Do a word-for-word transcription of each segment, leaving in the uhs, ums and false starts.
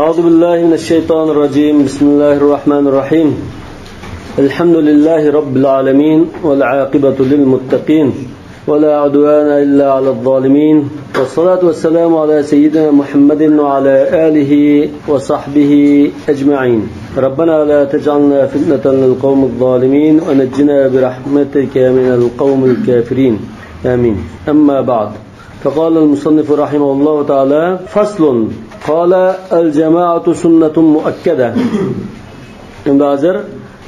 أعوذ بالله من الشيطان الرجيم. بسم الله الرحمن الرحيم. الحمد لله رب العالمين، والعاقبة للمتقين، ولا عدوان إلا على الظالمين، والصلاة والسلام على سيدنا محمد وعلى آله وصحبه أجمعين. ربنا لا تجعلنا فتنة للقوم الظالمين، ونجنا برحمتك من القوم الكافرين. آمين. أما بعد، فقال المصنف رحمه الله تعالى: فصل. قال: الجماعة سنة مؤكدة. ئەمدى ھازىر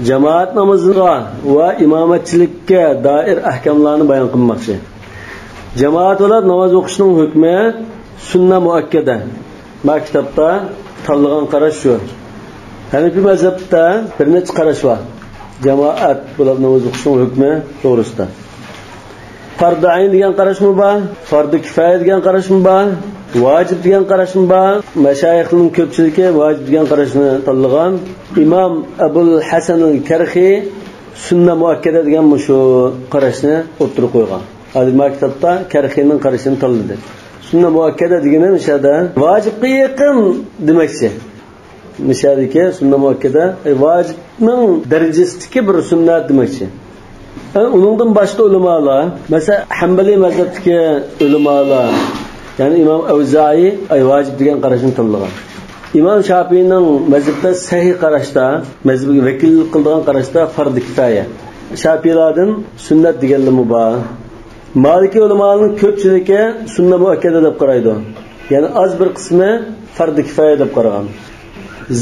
جامائەت نامىزىغا ۋە ئىمامەتچىلىككە دائىر ئەھكاملارنى بايان قىلماقچى. جامائەت بولۇپ ناماز ئوقۇشنىڭ ھۆكمى سۈننە مۇئەككەدە. ما كىتابتا تاللىغان قاراش شۇ. ھەنىپىي مەزھەپتە بىر نەچچە قاراش بار جامائەت بولۇپ ناماز ئوقۇشنىڭ ھۆكمى توغرىسىدا. پەردى ئەين دېگەن قاراشمۇ بار، پەردى كىفايە دېگەن قاراشمۇ بار، ۋاجىپ دېگەن قاراشمۇ بار. مەشايىخنىڭ كۆپچىلىكى ۋاجىپ دېگەن قاراشنى تاللىغان. ئىمام ئەبۇل ھەسەنىل كەرخى سۈننە مۇئەككەدە دېگەن مۇشۇ قاراشنى ئوتتۇرىغا قويغان. ھازىر ما كىتابتا كەرخىنىڭ قارىشىنى تاللىدى. سۈننە مۇئەككەدە دېگىنى مۇشۇ يەردە ۋاجىپقا يېقىن دېمەكچى. مۇشۇ يەردىكى سۈننە مۇئەككەدە، ئەي، ۋاجىپنىڭ دەرىجىسىدىكى بىر سۈننەت دېمەكچى. ئەي، ئۇنىڭدىن باشقا ئۆلىمالار، مەسىلەن، ھەمبەلىي مەزھەپتىكى ئۆلىمالار، يەنى ئىمام ئەۋزائىي، ئەي، ۋاجىپ دېگەن قاراشنى تاللىغان. ئىمام شاپىئىنىڭ مەزھىپىدە سەھىھ قاراشتا، مەزھىپىگە ۋەكىللىك قىلىدىغان قاراشتا پەردى كىپايە. شاپىئىلاردىن سۈننەت دېگەنلىرىمۇ بار. مالىكىي ئۆلىمالارنىڭ كۆپچىلىكى سۈننە مۇئەككەدە دەپ قارايدۇ. يەنى ئاز بىر قىسمى پەردى كىپايە دەپ قارىغان.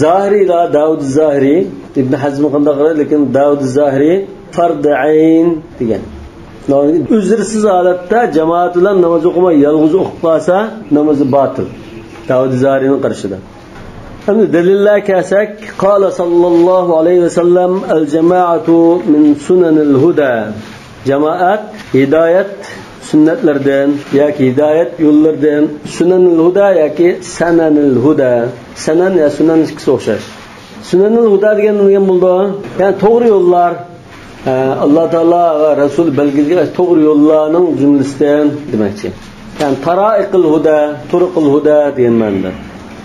زاھىرىيلار، داۋۇد زاھىرىي، ئىبن ھەزم قانداق قارايدۇ، لېكىن داۋۇد زاھىرىي پەردى ئەين دېگەن. ئۈزرسىز ھالەتتە جامائەت بىلەن ناماز ئوقۇماي يالغۇز ئوقۇپ قالسا، نامىزى باتىل. داۋۇد زاھىرىينىڭ قارىشىدا. ئەمدى دەلىللەرگە كەلسەك، قال صلى الله عليه وسلم: الجماعة من سنن الهدى. جامائەت ھىدايەت سۈننەتلىرىدىن ياكى ھىدايەت يوللىرىدىن. سۇنەنىل ھۇدا ياكى سەنەنىل ھۇدا. سەنەن يا سۇنەن ئىككىسى ئوخشاش. سۇنەنىل ھۇدا دېگەن نېمە بولىدۇ؟ يەنى توغرا يوللار. ئە، ئاللا تائالا ۋە رەسۇل بەلگىلىگەن توغرا يوللارنىڭ جۈملىسىدىن دېمەكچى. يەنى تارائىقىل ھۇدا، تۇرۇقىل ھۇدا دېگەن مەنىدە.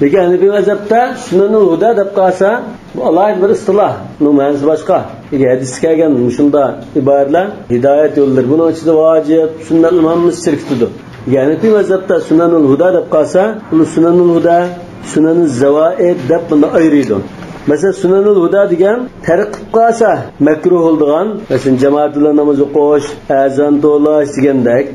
لېكىن ھەنىپىي مەزھەپتە سۇنەنۇل ھۇدا دەپ قالسا، بۇ ئالاھىدە بىر ئىستىلاھ. بۇنىڭ مەنىسى باشقا. لېكىن ھەدىستە كەلگەن مۇشۇنداق ئىبارىلەر، ھىدايەت يوللىرى، بۇنىڭ ئىچىدە ۋاجىپ، سۈننەتلەر ھەممىسى سىركىتىدۇ. لېكىن ھەنىپىي مەزھەپتە سۇنەنۇل ھۇدا دەپ قالسا، بۇنى سۇنەنۇل ھۇدا، سۇنەنۇل زەۋائىد دەپ بۇنى ئايرىيدۇ. مەسىلەن، سۇنەنۇل ھۇدا دېگەن تەرك قىلىپ قالسا مەكرۇھ بولىدىغان، مەسىلەن، جامائەت بىلەن ناماز ئوقۇش، ئەزان توۋلاش دېگەندەك.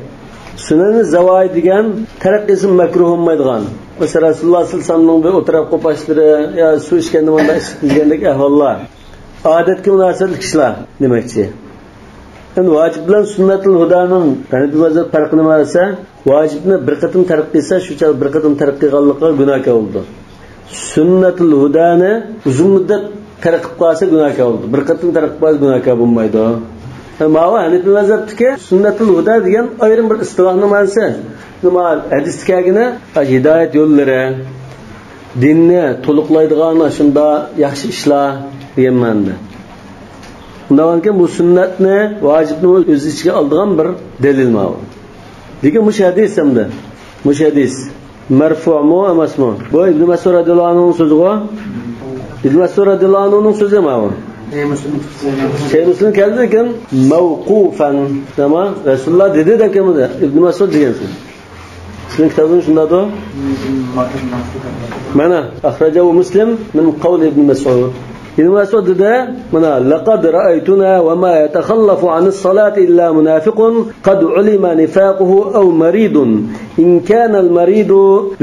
سۇنەنۇ زەۋائىد دېگەن تەرەققىيسى مەكرۇھ بولمايدىغان. مەسىلەن، رەسۇلۇللا سەللەللاھۇ ئەلەيھى ۋەسەللەمنىڭ بىر ئولتۇراپ قوپاشلىرى يا سۇ ئىچكەندە مۇنداق ئىچىپ دېگەندەك ئەھۋاللار. ئادەتكە مۇناسىۋەتلىك ئىشلار دېمەكچى. ئەمدى ۋاجىپ بىلەن سۈننەتۇل ھۇدانىڭ ھەنىپىي مەزھەپ پەرقى نېمە دېسە، ۋاجىپنى بىر قېتىم تەرك قىلسا، شۇ چاغ بىر قېتىم تەرك قىلغانلىقىغا گۇناھكار بولىدۇ. سۈننەتۇل ھۇدانى ئۇزۇن مۇددەت تەرك قىلىپ قالسا گۇناھكار بولىدۇ. بىر قېتىم تەرك قىلىپ قالسا گۇناھكار بولمايدۇ. ماۋۇ ھەنىپىي مەزھەپتىكى سۈننەتۇل ھۇدا دېگەن ئايرىم بىر ئىستىلاھنىڭ مەنىسى. نېمە ھەدىستە كەلگىنى، ھىدايەت يوللىرى، دىننى تولۇقلايدىغان شۇنداق ياخشى ئىشلار دېگەن مەنىدە. ئۇنداق بولغانكىن بۇ سۈننەتنى، ۋاجىپنى ئۆز ئىچىگە ئالىدىغان بىر دەلىل ماۋۇ. لېكىن مۇشۇ ھەدىس ئەمدى. مۇشۇ ھەدىس مەرفۇمۇ ئەمەسمۇ؟ بۇ ئىبن مەسئۇد رەزىياللاھۇ ئەنھۇنىڭ سۆزىغۇ. ئىبن مەسئۇد رەزىياللاھۇ ئەنھۇنىڭ سۆزى ماۋۇ. سەھىھ مۇسلىم كەلدى، لېكىن مەۋقۇفەن. نېمە؟ رەسۇلۇللا دېدى دەپ كەلمىدى. ئىبن مەسئۇد دېگەن سۆز. سىزنىڭ كىتابىڭىز شۇنداقتۇ؟ مانا، أخرجه مسلم من قول ابن مسعود. ئىبن مەسئۇد دېدى، مانا، لقد رأيتنا وما يتخلف عن الصلاة إلا منافق قد علم نفاقه أو مريض. إن كان المريض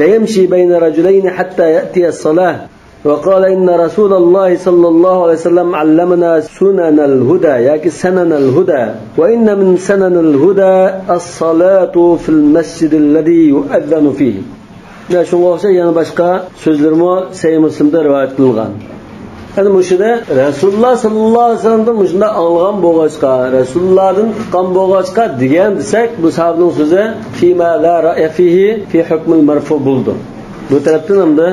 ليمشي بين رجلين حتى يأتي الصلاة. وقال إن رسول الله صلى الله عليه وسلم علمنا سنن الهدى ياكى سنن الهدى. وإن من سنن الهدى الصلاة في المسجد الذي يؤذن فيه. مانا شۇنىڭغا ئوخشاش يەنە باشقا سۆزلىرىمۇ سەھىھ مۇسلىمدا رىۋايەت قىلىنغان. يەنى مۇشۇنى رەسۇلۇللا ساللاللاھۇ ئەلەيھى ۋەسەللەمدىن مۇشۇنداق ئاڭلىغان بولغاچقا، رەسۇلۇللادىن ئۇققان بولغاچقا دېگەن دېسەك، بۇ ساھابىنىڭ سۆزى فيما لا رأي فيه في حكم المرفوع بولىدۇ. بۇ تەرەپتىن ئەمدى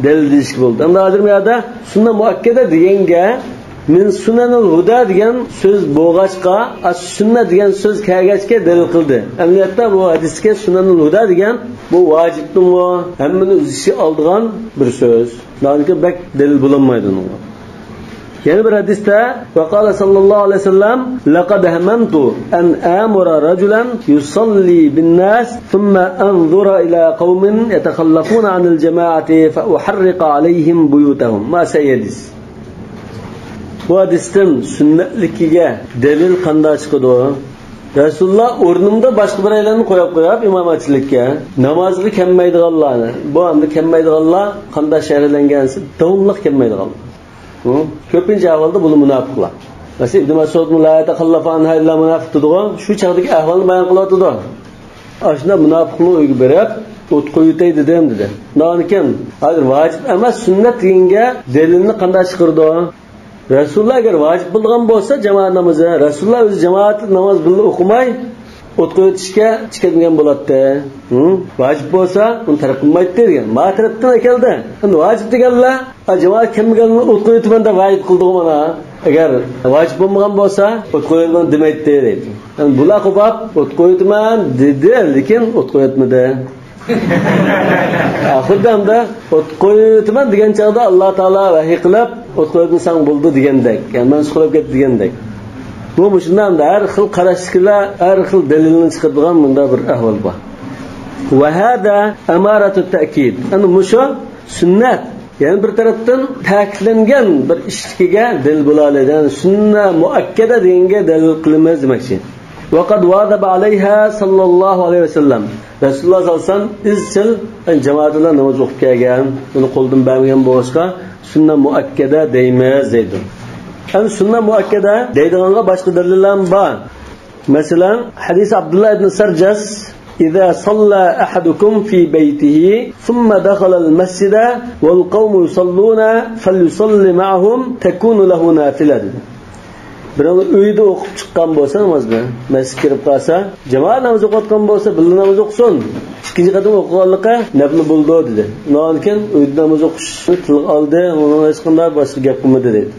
دەلىل دېيىشكە بولىدۇ. ئەمدى ھازىر بۇ يەردە سۈننە مۇئەككەدە دېگەنگە مىن سۇنەنىل ھۇدا دېگەن سۆز بولغاچقا، ئاش سۈننە دېگەن سۆز كەلگەچكە دەلىل قىلدى. ئەمەلىيەتتە بۇ ھەدىسكە سۇنەنىل ھۇدا دېگەن بۇ ۋاجىپنىڭمۇ ھەممىنى ئۆز ئىچىگە ئالىدىغان بىر سۆز. دېگەنكى بەك دەلىل بولالمايدۇ ئۇنىڭغا. يەنە بىر ھەدىستە، ۋەقالە ساللاللاھۇ ئەلەيھى ۋەسەللەم، لەقەد ھەمەمتۇ ئەن ئەمۇرە رەجۇلەن يۇسەللى بىنناس، ثم أنظر إلى قوم يتخلفون عن الجماعة فأحرق عليهم بيوتهم. ما سەھىھ ھەدىس. بۇ ھەدىستىن سۈننەتلىكىگە دەلىل قانداق چىقىدۇ؟ رەسۇلۇللا ئورنۇمدا باشقا بىرەيلەننى قويۇپ قويۇپ ئىمامەتچىلىككە، نامازغا كەلمەيدىغانلارنى، بۇ ئەمدى كەلمەيدىغانلار قانداق شەرھلەنگەن دېسە، داۋاملىق كەلمەيدىغانلار. ھە؟ كۆپىنچە ئەھۋالدا بۇلار مۇناپىقلار. مەسىلەن، ئىبن مەسئۇدمۇ لا يەتەخەللەفۇ ئەنھا ئىللا مۇناپىق دېدىغۇ، شۇ چاغدىكى ئەھۋالنى بايان قىلىۋاتىدۇ. ئاشۇنداق مۇناپىقنىڭ ئۆيىگە بېرىپ، ئوت قويۇۋېتەي دېدىم، دېدى. شۇنداق ئىكەن، ھازىر ۋاجىپ ئەمەس، سۈننەت دېگەنگە دەلىلنى قانداق چىقىرىدۇ؟ رەسۇلۇللا ئەگەر ۋاجىپ بولىدىغان بولسا جامائەت نامىزى، رەسۇلۇللا ئۆزى جامائەت ناماز بىللە ئوقۇماي، ئوت قويۇۋېتىشكە چىقىدىغان بولاتتى. ھە؟ ۋاجىپ بولسا ئۇنى تەرك قىلمايتتى دېگەن. ما تەرەپتىن ئەكەلدى. ئەمدى ۋاجىپ دېگەنلەر، ئا، جامائەت كەلمىگەننى ئوت قويۇۋېتىمەن دەپ ۋەئىد قىلدىغۇ مانا. ئەگەر ۋاجىپ بولمىغان بولسا، ئوت قويۇۋېتىمەن دېمەيتتى دەيدۇ. يەنى بۇلار قوپاپ، ئوت قويۇۋېتىمەن دېدى، لېكىن ئوت قويۇۋەتمىدى. ئاخىردا ئەمدى ئوت قويۇۋېتىمەن دېگەن چاغدا ئاللا تائالا ۋەھىي قىلىپ، ئوت قويۇۋەتمىسەڭ بولدى دېگەندەك، يەنى مەنسۇخ بولۇپ كەتتى دېگەندەك. بۇ مۇشۇنداق ئەمدى ھەر خىل قاراشتىكىلەر ھەر خىل دەلىلنى چىقىرىدىغان مۇنداق بىر ئەھۋال بار. وهذا أمارة التأكيد. ئەنە مۇشۇ سۈننەت. يەنە بىر تەرەپتىن تەكىتلەنگەن بىر ئىشلىكىگە دەلىل بولالايدۇ. يەنى سۈننە مۇئەككەدە دېگەنگە دەلىل قىلىمىز دېمەكچى. وقد واظب عليها صلى الله عليه وسلم. رەسۇلۇللا ساللاللاھۇ ئەلەيھى ۋەسەللەم ئىزچىل جامائەت بىلەن ناماز ئوقۇپ كەلگەن. بۇنى قولدىن بەرمىگەن بولغاچقا، سۈننە مۇئەككەدە دەيمىز دەيدۇ. ئەمدى سۈننە مۇئەككەدە دەيدىغانغا باشقا دەلىللەرمۇ بار. مەسىلەن، ھەدىس ئابدۇللا ئىبن سەرجەس، إذا صلى أحدكم في بيته ثم دخل المسجد والقوم يصلون فليصل معهم تكن له نافلة دېدى. بىرەۋ ئۆيىدە ئوقۇپ چىققان بولسا نامازنى، مەسچىتكە كىرىپ قالسا، جامائەت نامىزى ئوقۇۋاتقان بولسا، بىللە ناماز ئوقۇسۇن. ئىككىنچى قېتىم ئوقۇغانلىقى نەپلە بولىدۇ، دېدى. ئۇنىڭدىن كېيىن ئۆيدە ناماز ئوقۇشنى تىلغا ئالدى، ئۇنىڭ ھېچقانداق باشقا گەپ قىلمىدى، دەيدۇ.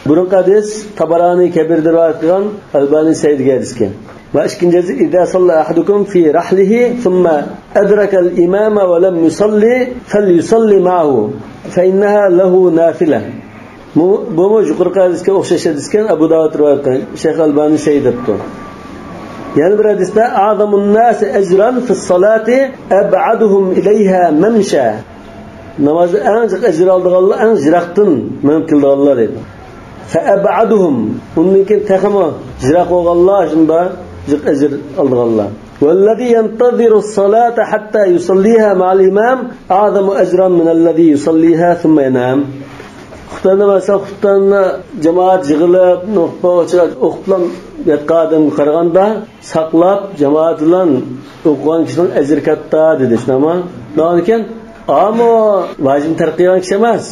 بۇرۇنقى ھەدىس تابارانى كەبىردە رىۋايەت قىلغان، ئەلبانى سەھىھ دېگەن ھەدىسكەن. ۋە ئىككىنچى ھەدىس، إذا صلى أحدكم في رحله ثم أدرك الإمام ولم يصل فليصل معه فإنها له نافلة. بۇ، بۇمۇ يۇقىرىقى ھەدىسكە ئوخشاش ھەدىسكەن، ئەبۇ داۋۇد رىۋايەت قىلغان، شەيخ ئەلبانى سەھىھ دەپتۇ. يەنە بىر ھەدىستە، أعظم الناس أجرا في الصلاة أبعدهم إليها ممشى. نامازدا ئەڭ جىق ئەجىر ئالىدىغانلار ئەڭ يىراقتىن مېڭىپ كېلىدىغانلار دەيدۇ. فأبعدهم، ئۇندىن كېيىن تېخىمۇ يىراق بولغانلار شۇنداق جىق ئەجىر ئالىدىغانلار. والذي ينتظر الصلاة حتى يصليها مع الإمام أعظم أجرا من الذي يصليها ثم ينام. خۇتبىنى، مەسىلەن، خۇتبىنى جامائەت يىغىلىپ، خۇتبە ئوقۇپلا ياتقان ئادەمگە قارىغاندا، ساقلاپ، جامائەت بىلەن ئوقۇغان كىشىنىڭ ئەجرى كاتتا، دېدى، شۇنداقمۇ؟ شۇنىڭدىن كېيىن، ئامۇ ۋاجىپنى تەرك قىلغان كىشى ئەمەس.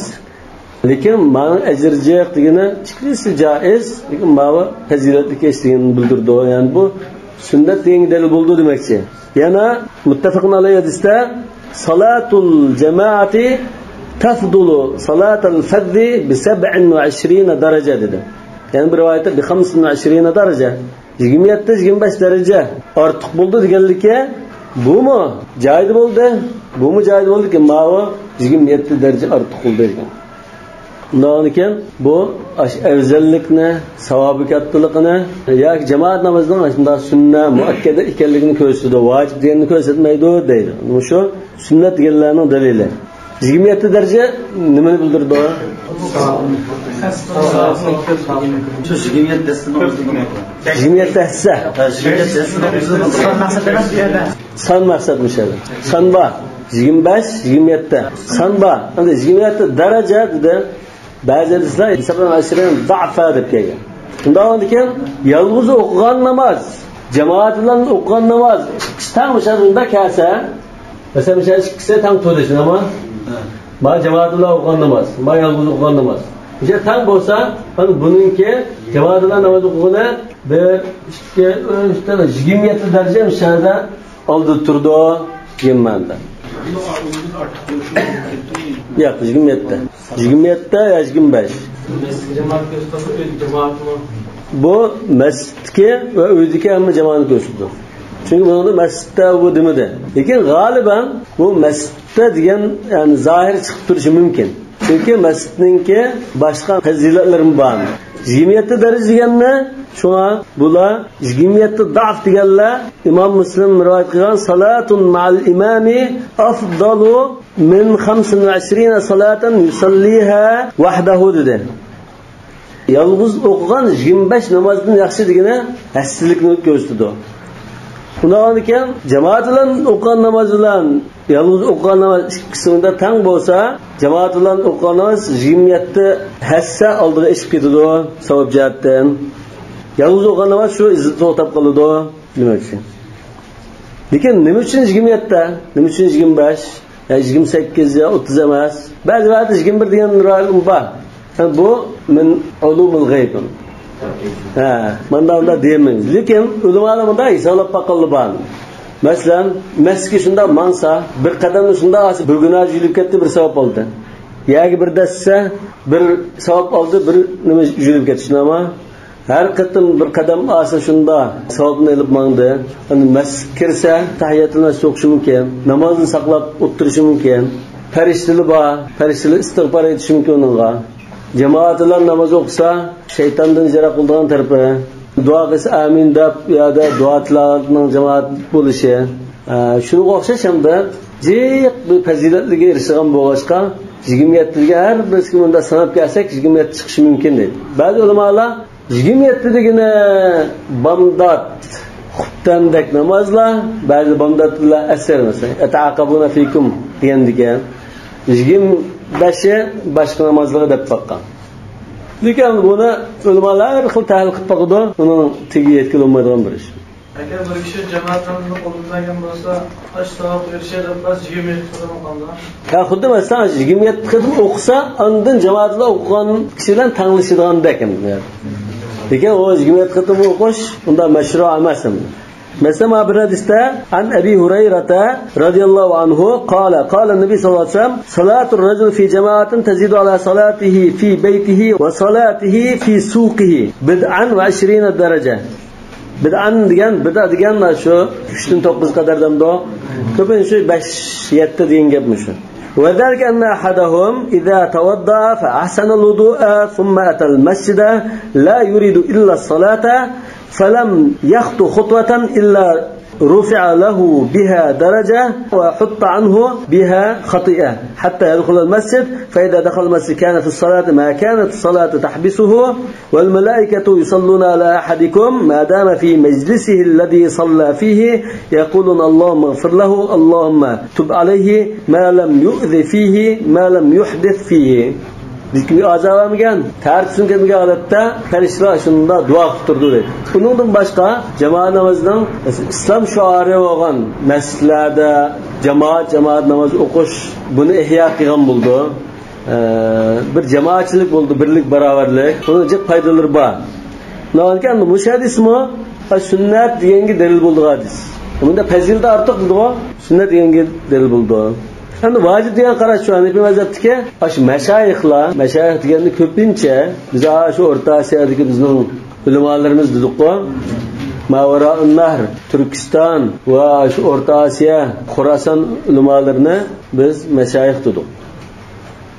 لېكىن ماڭا ئەجرى جىق دېگىنى ئىككىلىسى جائىز، لېكىن ماۋۇ پەزىلەتلىك ئىش دېگىنىنى بىلدۈرىدۇ. يەنى بۇ سۈننەت دېگەنگە دەلىل بولىدۇ دېمەكچى. يەنە مۇتتەپەقۇن ئەلەيھى ھەدىستە، صلاة الجماعة تفضل صلاة الفذ بسبع وعشرين درجة دېدى. يەنە بىر رىۋايەتتە، بخمس وعشرين درجة. يىگىرمە يەتتە، يىگىرمە بەش دەرىجە ئارتۇق بولدى دېگەنلىكى، بۇمۇ جايىدا بولدى، بۇمۇ جايىدا بولدىكى، ماۋۇ يىگىرمە يەتتە دەرىجە ئارتۇق بولدى دېگەن. ئۇنداقكەن، بۇ ئاش ئەۋزەللىكنى، ساۋابى كاتتىلىقىنى ياكى جامائەت نامىزىنىڭ ئاشۇنداق سۈننە، مۇئەككەدە ئىكەنلىكىنى كۆرسىتىدۇ، ۋاجىپ دېگەننى كۆرسەتمەيدۇ دەيدۇ. مۇشۇ سۈننەت دېگەنلەرنىڭ دەلىلى. يىگىرمە يەتتە دەرىجە نېمىنى بىلدۈرىدۇ؟ يىگىرمە يەتتە ھەسسە. سان مەقسەت مۇشۇ يەردە. سان بار. يىگىرمە بەش، يىگىرمە يەتتە. سان بار. ئەمدى يىگىرمە يەتتە دەرىجە دېدى. بەزى ھەدىسلەر سەبئۇن ئەشرىن زەئفە دەپ كەلگەن. شۇنداق بولغاندىكىن، يالغۇز ئوقۇغان ناماز، جامائەت بىلەن ئوقۇغان ناماز، ئىككىسى تەڭ مۇشۇ مۇنداق كەلسە، مەسىلەن، مۇشۇ ئىككىسى تەڭ تۇردى، شۇنداقمۇ؟ ھە. ما جامائەت بىلەن ئوقۇغان ناماز، ما يالغۇز ئوقۇغان ناماز. مۇشۇ تەڭ بولسا، مانا بۇنىڭكى جامائەت بىلەن ناماز ئوقۇغىنى بىر، ئىككى، ئۈچ، تۆت، يىگىرمە يەتتە دەرىجە مۇشۇ يەردە ئالدىدا تۇرىدۇ دېگەن مەنىدە. ياق، يىگىرمە يەتتە. يىگىرمە يەتتە يا يىگىرمە بەش. مەسچىتكە جامائەت كۆرسىتىدۇ، ئۆيدە جامائەتمۇ؟ بۇ مەسچىتتىكى ۋە ئۆيدىكى ھەممە جامائەتنى كۆرسىتىدۇ. چۈنكى بۇنىڭدا مەسچىتتە بۇ دېمىدى. لېكىن غالىبەن بۇ مەسچىتتە دېگەن، يەنى، زاھىر چىقىپ تۇرۇشى مۇمكىن. چۈنكى مەسچىتنىڭكى باشقا پەزىلەتلىرىمۇ بار. يىگىرمە يەتتە دەرىجە دېگەننى، شۇڭا بۇلار يىگىرمە يەتتە دەرىجە دېگەنلەر ئىمام مۇسلىم رىۋايەت قىلغان سالاتۇن مەئەل ئىمامى ئەفدالۇ مىن خەمسىن ۋە ئىشرىنە سالاتەن يۇسەللىھا ۋەھدەھۇ دېدى. يالغۇز ئوقۇغان يىگىرمە بەش نامازدىن ياخشى دېگىنى ھەسسىلىكنى كۆرسىتىدۇ. ئۇنداقكەن، جامائەت بىلەن ئوقۇغان ناماز بىلەن يالغۇز ئوقۇغان ناماز ئىككىسى ئۇنداق تەڭ بولسا، جامائەت بىلەن ئوقۇغان ناماز يىگىرمە يەتتە ھەسسە ئالدىغا ئېشىپ كېتىدۇ، ساۋاب جەھەتتىن. يالغۇز ئوقۇغان ناماز شۇ ئىززىتى توختاپ قالىدۇ، نېمە ئۈچۈن؟ لېكىن نېمە ئۈچۈن يىگىرمە يەتتە؟ نېمە ئۈچۈن يىگىرمە بەش؟ يا يىگىرمە سەككىز يا ئوتتۇز ئەمەس. بەزى رىۋايەتتە يىگىرمە بىر دېگەن رىۋايەتمۇ بار. يەنى بۇ مىن ئۇلۇمىل غەيب. ھە، ماندا ئۇنداق دېيەلمەيمىز. لېكىن ئۆلىمالار مۇنداق ھېسابلاپ باققانلار بار. مەسىلەن، مەسچىتكە شۇنداق ماڭسا، بىر قەدەمنى شۇنداق ئاسا، بىر گۇناھ يۇيۇلۇپ كەتتى، بىر ساۋاب ئالدى. يەرگە بىر دەسسە، بىر ساۋاب ئالدى، بىر نېمە يۇيۇلۇپ كەتتى، شۇنداقمۇ؟ ھەر قېتىم بىر قەدەم ئاسا شۇنداق ساۋابنى ئېلىپ ماڭدى. ئەمدى مەسچىتكە كىرسە، تەھىيەتۇل مەسچىت ئوقۇشى مۇمكىن. نامازنى ساقلاپ ئولتۇرۇشى مۇمكىن. پەرىشتىلەر بار. پەرىشتىلەر ئىستىغپار ئېيتىشى مۇمكىن ئۇنىڭغا. جامائەت بىلەن ناماز ئوقۇسا، شەيتاندىن يىراق بولىدىغان تەرىپى. دۇئا قىلسا، ئامىن دەپ، يادا دۇئا تىلاۋەتنىڭ جامائەت بولۇشى. ئە، شۇنىڭغا ئوخشاش ھەمدە جىق بىر پەزىلەتلىرىگە ئېرىشىدىغان بولغاچقا، يىگىرمە يەتتىگە ھەر بىرسىگە مۇنداق ساناپ كەلسەك، يىگىرمە يەتتە چىقىشى مۇمكىن دەيدۇ. بەزى ئۆلىمالار يىگىرمە يەتتە دېگىنى بامدات، خۇپتەندەك نامازلار، بەزى بامدات بىلەن ئەسىر مەسىلەن، يەتەئاقەبۇنە فىكۇم دېگەندىكەن. يىگىرمە بەشى باشقا نامازلارغا دەپ باققان. لېكىن بۇنى ئۆلىمالار ھەر خىل تەھلىل قىلىپ باقىدۇ، ئۇنىڭ تېگىگە يەتكىلى بولمايدىغان بىر ئىش. ئەگەر بىر كىشى جامائەت نامىزىنى قولدىن بەرگەن بولسا، ئاشۇ ساۋابقا ئېرىشەر دەپ بەس يىگىرمە يەتتە قىلىدىغان قالدى. ھە، خۇددى مەسىلەن، يىگىرمە يەتتە قېتىم ئوقۇسا، ئاندىن جامائەتلەر ئوقۇغان كىشى بىلەن تەڭلىشىدىغاندەك ئەمدى. لېكىن ئۇ يىگىرمە يەتتە قېتىم ئوقۇش ئۇنداق مەشرۇ ئەمەس ئەمدى. مەسىلەن، مانا بىر ھەدىستە، عن أبي هريرة رضي الله عنه قال، قال النبي صلى الله عليه وسلم، صلاة الرجل في جماعة تزيد على صلاته في بيته وصلاته في سوقه بدعا وعشرين درجة. بىدئەن دېگەن، بىدئە دېگەن شۇ ئۈچتىن توققۇزغا قەدەر دەمدۇ. كۆپىنچە شۇ بەش، يەتتە دېگەن گەپمۇ شۇ. وذلك أن أحدهم إذا توضأ فأحسن الوضوء ثم أتى المسجد لا يريد إلا الصلاة فلم يخط خطوة إلا رفع له بها درجة وحط عنه بها خطيئة حتى يدخل المسجد، فإذا دخل المسجد كان في الصلاة ما كانت الصلاة تحبسه، والملائكة يصلون على أحدكم ما دام في مجلسه الذي صلى فيه، يقولون: اللهم اغفر له، اللهم تب عليه، ما لم يؤذ فيه، ما لم يحدث فيه. ھېچكىمگە ئازار بەرمىگەن، تەرەتۈرگە كەتمىگەن ھالەتتە پەرىشتىلەر شۇنداق دۇئا قىلىپ تۇرىدۇ دەيدۇ. ئۇنىڭدىن باشقا جامائەت نامىزىنىڭ ئىسلام شوئارى بولغان مەسچىتلەردە جامائەت، جامائەت ناماز ئوقۇش بۇنى ئىھيا قىلغان بولىدۇ. ئە، بىر جامائەتچىلىك بولىدۇ، بىرلىك، باراۋەرلىك. بۇنىڭ جىق پايدىلىرى بار. ناھايىتى مۇشۇ ھەدىسمۇ سۈننەت دېگەنگە دەلىل بولىدىغان ھەدىس. بۇندا پەزىلىتى ئارتۇق دېدىغۇ، سۈننەت دېگەنگە دەلىل بولىدۇ. ئەمدى ۋاجىپ دېگەن قاراش شۇ ھەنىفىي مەزھەپتىكى، ئاشۇ مەشايىخلار، مەشايىخ دېگەندە كۆپىنچە بىز ئاشۇ ئورتا ئاسىيادىكى بىزنىڭ ئۆلىمالىرىمىز دېدۇققۇ، ماۋارائۇن نەھر، تۈركىستان ۋە شۇ ئورتا ئاسىيا، خوراسان ئۆلىمالىرىنى بىز مەشايىخ دېدۇق.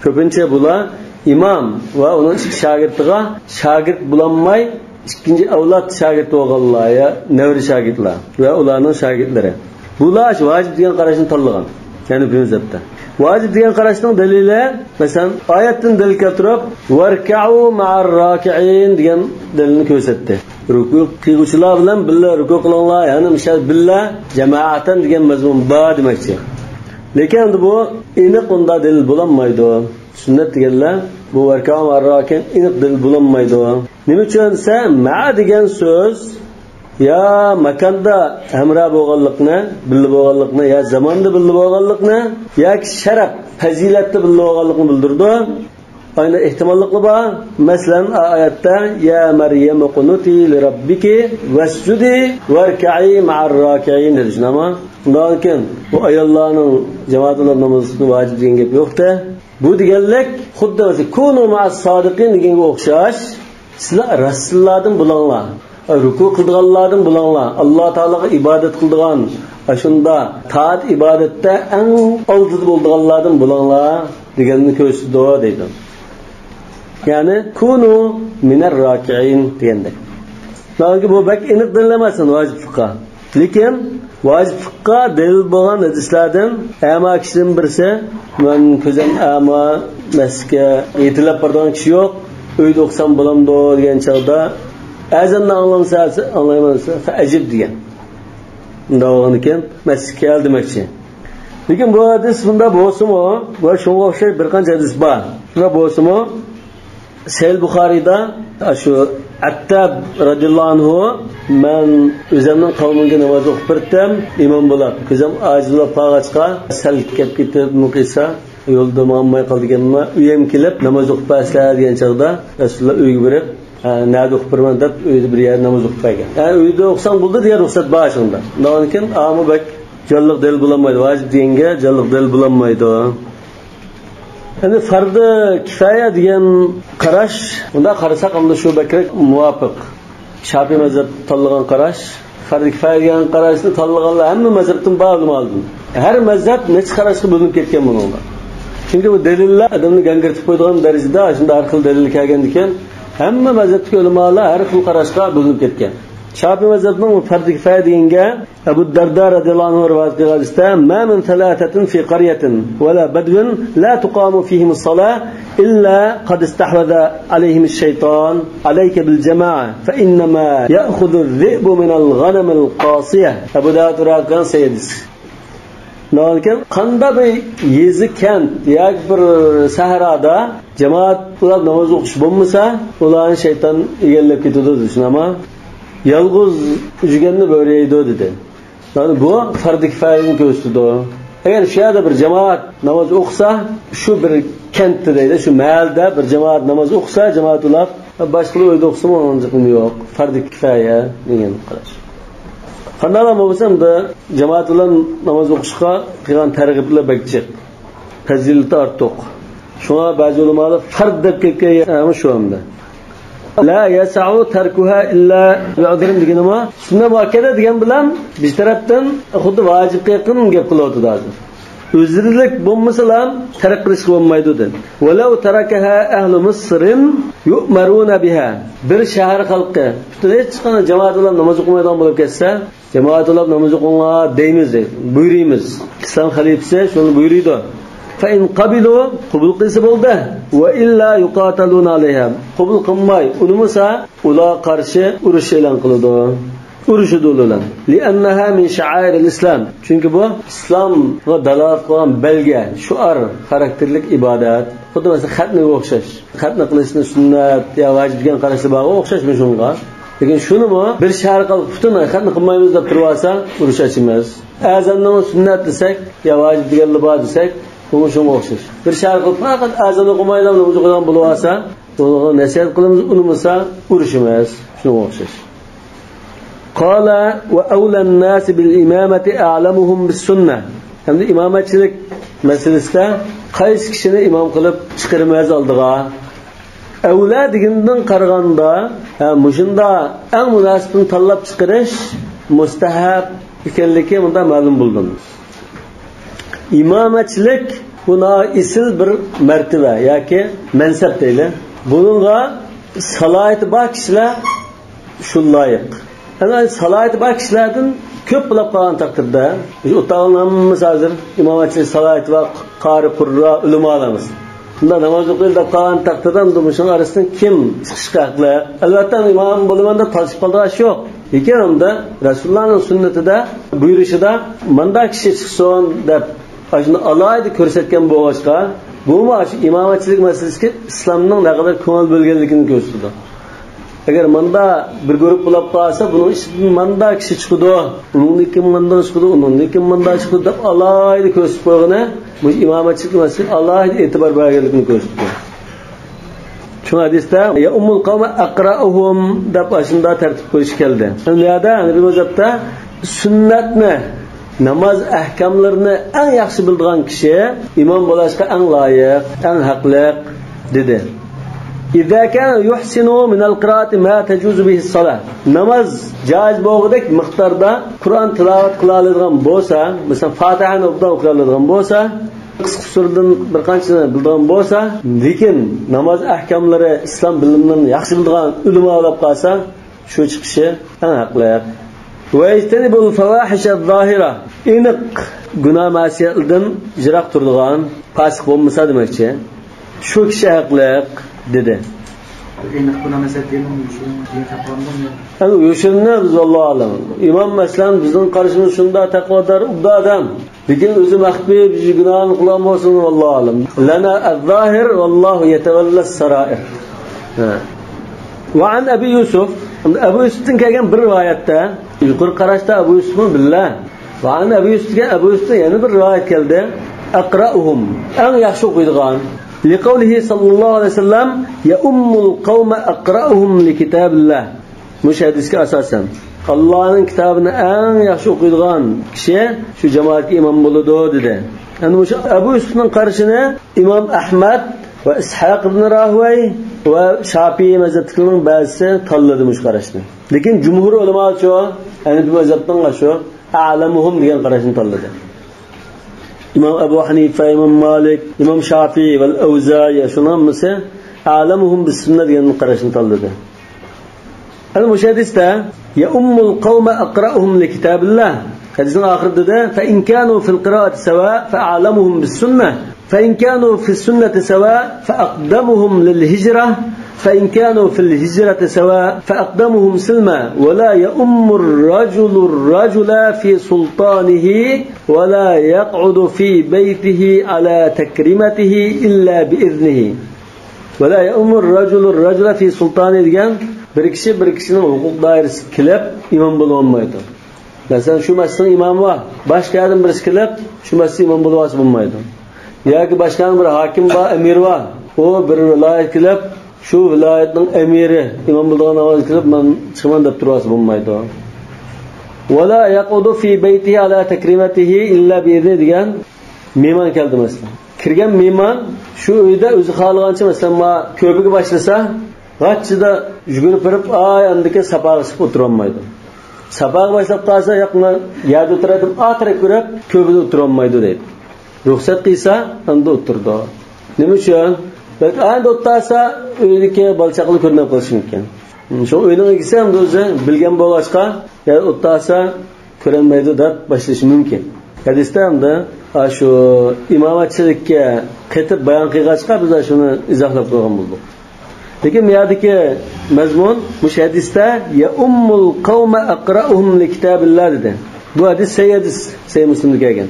كۆپىنچە بۇلار ئىمام ۋە ئۇنىڭ ئىككى شاگىرتىغا شاگىرت بولالماي، ئىككىنچى ئەۋلاد شاگىرت بولغانلار يا نەۋرە شاگىرتلار ۋە ئۇلارنىڭ شاگىرتلىرى. بۇلار شۇ ۋاجىپ دېگەن قاراشنى تاللىغان. يەنى بۇ مەزھەپتە. ۋاجىپ دېگەن قاراشنىڭ دەلىلى، مەسىلەن، ئايەتتىن دەلىل كەلتۈرۈپ، «ۋەركەئۇ مەئەر راكىئىن» دېگەن دەلىلنى كۆرسەتتى. رۇكۇ قىلغۇچىلار بىلەن بىللە رۇكۇ قىلىڭلار، يەنى مىشەل بىللە جامائەتەن دېگەن مەزمۇن بار دېمەكچى. لېكىن ئەمدى بۇ ئېنىق ئۇنداق دەلىل بولالمايدۇ. سۈننەت دېگەنلەر بۇ ۋەركەئۇ مەئەر راكىئىن ئېنىق دەلىل بولالمايدۇ. نېمە ئۈچۈن دېسە، مەئە دېگەن سۆز يا ماكاندا ھەمراھ بولغانلىقنى، بىللە بولغانلىقنى، يا زاماندا بىللە بولغانلىقنى، ياكى شەرەپ، پەزىلەتتە بىللە بولغانلىقنى بىلدۈرىدۇ. ئاينى ئېھتىماللىقلا بار. مەسىلەن، ئايەتتە، يا مەريەم قۇنۇتى لىرەببىكى ۋەسجۇدى ۋەركەئى مەئەر راكىئىن دېدى، شۇنداقمۇ؟ شۇنداق ئىكەن، بۇ ئاياللارنىڭ جامائەت بىلەن ناماز ئوقۇشنى ۋاجىپ دېگەن گەپ يوق-دە. بۇ دېگەنلىك خۇددى كۇنۇ مەئەس سادىقىن دېگەنگە ئوخشاش، سىلەر راستچىللاردىن بولۇڭلار. رۇكۇ قىلىدىغانلاردىن بولۇڭلار، ئاللا تائالاغا ئىبادەت قىلىدىغان، ئاشۇندا تائەت ئىبادەتتە ئەڭ ئالدىدا بولىدىغانلاردىن بولۇڭلار دېگەننى كۆرسىتىدۇ دەيدۇ. يەنى كۇنۇ مىنەر راكىئىن دېگەندەك. چۈنكى بۇ بەك ئېنىق دەلىل ئەمەس ۋاجىپلىققا. لېكىن ۋاجىپلىققا دەلىل بولغان ھەدىسلەردىن ئەما كىشىدىن بىرسى، مەن كۆزۈم ئەما، مەسچىتكە يېتىلەپ بارىدىغان كىشى يوق، ئۆيدە ئوقۇسام بولامدۇ دېگەن چاغدا، ئەزاننى ئاڭلامسا، ئاڭلايمەن دېسە، فەئەجىب دېگەن. ئۇنداق بولغاندىكىن مەسچىتكە كەل دېمەكچى. لېكىن بۇ ھەدىس بۇنداق بولسىمۇ، ۋە شۇنىڭغا ئوخشاش بىر قانچە ھەدىس بار. شۇنداق بولسىمۇ، سەھىھ بۇخارىيدا شۇ ئەتتاب رەزىياللاھۇ ئەنھۇ، مەن ئۆزۈمنىڭ قەۋمىمگە ناماز ئوقۇپ بەرتتىم، ئىمام بولاپ، كۆزۈم ئاجىز بولاپ قالغاچقا، سەل كەپ كېتىپ مۇقىسا، يولدا ماڭالماي قالدىكەنمەن، ئۆيۈم كېلىپ ناماز ئوقۇپ بەرسىلە دېگەن چاغدا، رەسۇلۇللا ئۆيگە بېرىپ، ھە، نەدە ئوقۇپ بېرىمەن دەپ، ئۆيدە بىر يەردە ناماز ئوقۇپ بەرگەن. ھە، ئۆيدە ئوقۇساڭ بولدى دېگەن رۇخسەت بار شۇندا. ئۇنداق ئىكەن، ئامۇ بەك جانلىق دەلىل بولالمايدۇ، ۋاجىپ دېگەنگە جانلىق دەلىل بولالمايدۇ. ئەمدى فەردى كىفايە دېگەن قاراش، بۇنداق قارىساق، ئەمدى شۇ بەكرەك مۇۋاپىق. شاپىئىي مەزھەپ تاللىغان قاراش، فەردى كىفايە دېگەن قاراشنى تاللىغانلار ھەممە مەزھەپتىن بار ئۆلىمالىدىن. ھەر مەزھەپ نەچچە قاراشقا بۆلۈنۈپ كەتكەن بۇنىڭدا. چۈنكى بۇ دەلىللەر ئادەمنى گاڭگىرىتىپ قويىدىغان دەرىجىدە شۇنداق ھەر خىل دەلىل كەلگەندىكىن، ھەممە مەزھەپتىكى ئۆلىمالار ھەر خىل قاراشقا بۆلۈنۈپ كەتكەن. شاپىئىي مەزھەپنىڭ فەردى كىفايە دېگەنگە، ئەبۇ دەردە رەزىياللاھۇ ئەنھۇ رىۋايەت قىلغان ھەدىستە، ما من ثلاثة في قرية ولا بدو لا تقام فيهم الصلاة إلا قد استحوذ عليهم الشيطان، عليك بالجماعة فإنما يأخذ الذئب من الغنم القاصية. ئەبۇ داۋۇد رىۋايەت قىلغان سەھىھ ھەدىس. نېمىكەن، قانداق بىر يېزا، كەنت ياكى بىر سەھرادا جامائەت بولۇپ ناماز ئوقۇش بولمىسا، ئۇلارنى شەيتان ئىگىلەپ كېتىدۇ دېدى، شۇنداقمۇ؟ يالغۇز يۈرگەننى بۆرە يەيدۇ دېدى. يەنى بۇ پەردى كىفايەنى كۆرسىتىدۇ. ئەگەر شۇ يەردە بىر جامائەت ناماز ئوقۇسا، شۇ بىر كەنتتە دەيدۇ، شۇ مەھەللىدە بىر جامائەت ناماز ئوقۇسا، جامائەت ئۇلاپ، باشقىلار ئۆيدە ئوقۇسىمۇ ئۇنىڭ زىقىمى يوق. پەردى كىفايە دېگەن قاراش. قانداقلا بولمىسا، ئەمدى جامائەت بىلەن ناماز ئوقۇشقا قىلغان تەرغىبلەر بەك جىق. پەزىلىتى ئارتۇق. شۇڭا بەزى ئۆلىمالار پەرد دەپ كەتكەن يەرمۇ شۇ ئەمدى. لا يسع تركها إلا بعذر دېگىنىمۇ، سۈننەت مۇئەككەدە دېگەن بىلەن بىر تەرەپتىن خۇددى ۋاجىپقا يېقىن گەپ قىلىۋاتىدۇ ھازىر. ئۆزرىلىك بولمىسىلا تەرك قىلىشقا بولمايدۇ دېدى. ولو تركها أهل مصر يؤمرون بها. بىر شەھەر خەلقى پۈتۈن ھېچقانداق جامائەت بىلەن ناماز ئوقۇمايدىغان بولۇپ كەتسە، جامائەت بولاپ ناماز ئوقۇڭلار دەيمىز، دەيدۇ. بۇيرۇيمىز. ئىسلام خەلىپىسى شۇنى بۇيرۇيدۇ. فإن قبلوا، قوبۇل قىلسا بولدى. وإلا يقاتلون عليها. قوبۇل قىلماي، ئۇنىمىسا، ئۇلارغا قارشى ئۇرۇش ئېلان قىلىدۇ. ئۇرۇشىدۇ ئۇلار بىلەن. لأنها من شعائر الإسلام. چۈنكى بۇ ئىسلامغا دالالەت قىلغان بەلگە، شوئار خاراكتېرلىك ئىبادەت. خۇددى مەسىلەن، خەتنىگە ئوخشاش. خەتنە قىلىشنى سۈننەت يا ۋاجىپ دېگەن قاراشلار بارغا ئوخشاش مۇشۇنىڭغا. لېكىن شۇنىمۇ بىر شەھەر خەلقى پۈتۈن خەتنە قىلمايمىز دەپ تۇرۇۋالسا، ئۇرۇش ئاچىمىز. ئەزاننىمۇ سۈننەت دېسەك يا ۋاجىپ دېگەنلا بار دېسەك، بۇمۇ شۇنىڭغا ئوخشاش. بىر شەھەر خەلقى پەقەت ئەزان ئوقۇمايلا ناماز ئوقۇيدىغان بولۇۋالسا، ئۇنىڭغا نەسىھەت قىلىمىز، ئۇنىمىسا ئۇرۇشىمىز. شۇنىڭغا ئوخشاش. قال وأولى الناس بالإمامة أعلمهم بالسنة. ئەمدى ئىمامەتچىلىك مەسىلىسىدە قايسى كىشىنى ئىمام قىلىپ چىقىرىمىز ئالدىغا؟ ئەۋلە دېگىنىدىن قارىغاندا، ھە، مۇشۇندا ئەڭ مۇناسىپىنى تاللاپ چىقىرىش مۇستەھەب ئىكەنلىكى مۇندا مەلۇم بولدى. ئىمامەتچىلىك بۇ ناھايىتى ئېسىل بىر مەرتىۋە ياكى مەنسەپ دەيلى. بۇنىڭغا سالاھىيىتى بار كىشىلەر شۇ لايىق. ئەنە سالاھىيىتى بار كىشىلەردىن كۆپ بولاپ قالغان تەقدىردە، مۇشۇ ئولتۇرغان ھەممىمىز ھازىر ئىمامەتچىلىك سالاھىيىتى بار قارى، قۇررا، ئۆلىمالىرىمىز. بۇنداق ناماز ئوقۇيلى دەپ قالغان تەقدىردە، ئەمدى مۇشۇنىڭ ئارىسىدىن كىم چىقىشقا ھەقلىق؟ ئەلۋەتتە، ئىمام بولىمەن دەپ تالىشىپ قالىدىغان ئىش يوق. لېكىن ئەمدى رەسۇلۇللانىڭ سۈننىتىدە، بۇيرۇشىدا، مانداق كىشى چىقسۇن دەپ، ئاشۇنى ئالاھىدە كۆرسەتكەن بولغاچقا، بۇمۇ ئاشۇ ئىمامەتچىلىك مەسىلىسىگە ئىسلامنىڭ نەقەدەر كۆڭۈل بۆلگەنلىكىنى كۆرسىتىدۇ. ئەگەر ماندا بىر گۇرۇپ بولاپ قالسا، بۇنىڭ ئىچىدىن ماندا كىشى چىقىدۇ، ئۇنىڭدىن كېيىن ماندا چىقىدۇ، ئۇنىڭدىن كېيىن ماندا چىقىدۇ دەپ ئالاھىدە كۆرسىتىپ قويغىنى، مۇشۇ ئىمامەتچىلىك مەسىلىسىگە ئالاھىدە ئېتىبار بەرگەنلىكىنى كۆرسىتىدۇ. شۇڭا ھەدىستە يەئۇممۇل قەۋمە ئەقرەئۇھۇم دەپ ئاشۇنداق تەرتىپ قويۇش كەلدى. ئەمدى بۇ يەردە ھەنەفىي مەزھەپتە سۈننەتنى، ناماز ئەھكاملىرىنى ئەڭ ياخشى بىلىدىغان كىشى ئىمام بولۇشقا ئەڭ لايىق، ئەڭ ھەقلىق، دېدى. إذا كان يحسن من القراءة ما تجوز به الصلاة. ناماز جائىز بولغۇدەك مىقداردا قۇرئان تىلاۋەت قىلالايدىغان بولسا، مەسىلەن، فاتىھەنى ئوبدان ئوقۇيالايدىغان بولسا، قىسقا سۈرىدىن بىر قانچىنى بىلىدىغان بولسا، لېكىن ناماز ئەھكاملىرى، ئىسلام بىلىملىرىنى ياخشى بىلىدىغان ئۆلىما بولۇپ قالسا، شۇ چىقىشى ئەڭ ھەقلىق. ويجتنب الفواحش الظاهرة. ئېنىق گۇناھ مەسىيەتلىرىدىن يىراق تۇرىدىغان، پاسىق بولمىسا دېمەكچى. شۇ كىشى ھەقلىق، دېدى. ئېنىق گۇناھ مەسىيەت دېگەن يوشۇرۇن دېگەن گەپ بارمۇ؟ ئەڭ يوشۇرۇنى بىز، ۋاللاھۇ ئەلەم. ئىمام، مەسىلەن، بىزنىڭ قارىشىمىز شۇنداق تەقۋادار، ئوبدان ئادەم. لېكىن ئۆزى مەخپىي بىر گۇناھنى قىلغان بولسۇن، ۋاللاھۇ ئەلەم. لنا الظاهر والله يتولى السرائر. ھە. وعن أبي يوسف. ئەبۇ يۈسۈفتىن كەلگەن بىر رىۋايەتتە، يۇقىرى قاراشتا ئەبۇ يۈسۈفمۇ بىللە. وعن أبي يوسف دېگەن ئەبۇ يۈسۈفتىن يەنە بىر رىۋايەت كەلدى. أقرأهم. ئەڭ ياخشى ئوقۇيدىغان. لقوله صلى الله عليه وسلم: يؤم القوم أقرأهم لكتاب الله. مۇشۇ ھەدىسكە ئاساسەن، ئاللانىڭ كىتابىنى ئەڭ ياخشى ئوقۇيدىغان كىشى شۇ جامائەتكە ئىمام بولىدۇ، دېدى. يەنى مۇشۇ ئەبۇ يۈسۈفنىڭ قارىشىنى ئىمام ئەھمەد ۋە ئىسھاق ئىبن راھۇۋەي ۋە شاپىئىي مەزھەپتىكىلەرنىڭ بەزىسى تاللىدى مۇشۇ قاراشنى. لېكىن جۇمھۇر ئۆلىماچۇ، ھەنەفىي مەزھەپنىڭ شۇ، أعلمهم دېگەن قاراشنى تاللىدى. ئىمام ئەبۇ ھەنىفە، ئىمام مالىك، ئىمام شافىئى ۋەل ئەۋزائى، شۇنىڭ ھەممىسى أعلمهم بالسنة دېگەن قاراشنى تاللىدى. ئەنە مۇشۇ ھەدىستە: يؤم القوم أقرأهم لكتاب الله. ھەدىسنىڭ ئاخىرىدا دېدى: فإن كانوا في القراءة سواء فأعلمهم بالسنة، فإن كانوا في السنة سواء فأقدمهم للهجرة، فإن كانوا في الهجرة سواء فأقدمهم سلما، ولا يؤم الرجل الرجل في سلطانه، ولا يقعد في بيته على تكريمته إلا بإذنه. ولا يؤم الرجل الرجل في سلطانه دېگەن، بىر كىشى بىر كىشىنىڭ ھوقۇق دائىرىسىگە كېلىپ ئىمام بولۇۋالمايدۇ. مەسىلەن، شۇ مەسچىتنىڭ ئىمامى بار، باشقا يەردىن بىرسى كېلىپ شۇ مەسچىتتە ئىمام بولۇۋالسا بولمايدۇ. ياكى باشقا بىر ھاكىم بار، ئەمىر بار، ئۇ بىر ۋىلايەتكە كېلىپ شۇ ۋىلايەتنىڭ ئەمىرى ئىمام بولىدىغان ئاۋازغا كېلىپ مەن چىقىمەن دەپ تۇرۇۋالسا بولمايدۇ. ولا يقعد في بيته على تكريمته إلا بإذنه دېگەن، مېھمان كەلدى مەسىلەن. كىرگەن مېھمان شۇ ئۆيدە ئۆزى خالىغانچە، مەسىلەن، ما كۆرپىگە باشلىسا، غاچچىدا يۈگۈرۈپ بېرىپ، ئاي، ئاندىكى ساپاغا چىقىپ ئولتۇرالمايدۇ. ساپاغا باشلاپ قالسا، ياق، مەن يەردە ئولتۇراي دەپ ئارقىغا كۆرۈپ، كۆرپىدە ئولتۇرالمايدۇ دەيدۇ. رۇخسەت قىلسا، ئاندا ئولتۇرىدۇ. نېمە ئۈچۈن؟ بەلكى ئاندا ئولتۇرسا، ئۆيدىكى بالا-چاقىلار كۆرۈنۈپ قېلىشى مۇمكىن. شۇ ئۆينىڭ ئىگىسى ھەم ئۆزى بىلگەن بولغاچقا، يەردە ئولتۇرسا، كۆرۈنمەيدۇ دەپ باشلىشى مۇمكىن. ھەدىستە ئەمدى ئاشۇ ئىمامەتچىلىككە قېتىپ بايان قىلغاچقا، بىز شۇنى ئىزاھلاپ قويغان بولدۇق. لېكىن بۇ يەردىكى مەزمۇن مۇشۇ ھەدىستە يەئۇممۇل قەۋمە ئەقرەئۇھۇم لىكىتابىللا دېدى. بۇ ھەدىس سەھىھ ھەدىس، سەھىھ مۇسلىمدا كەلگەن.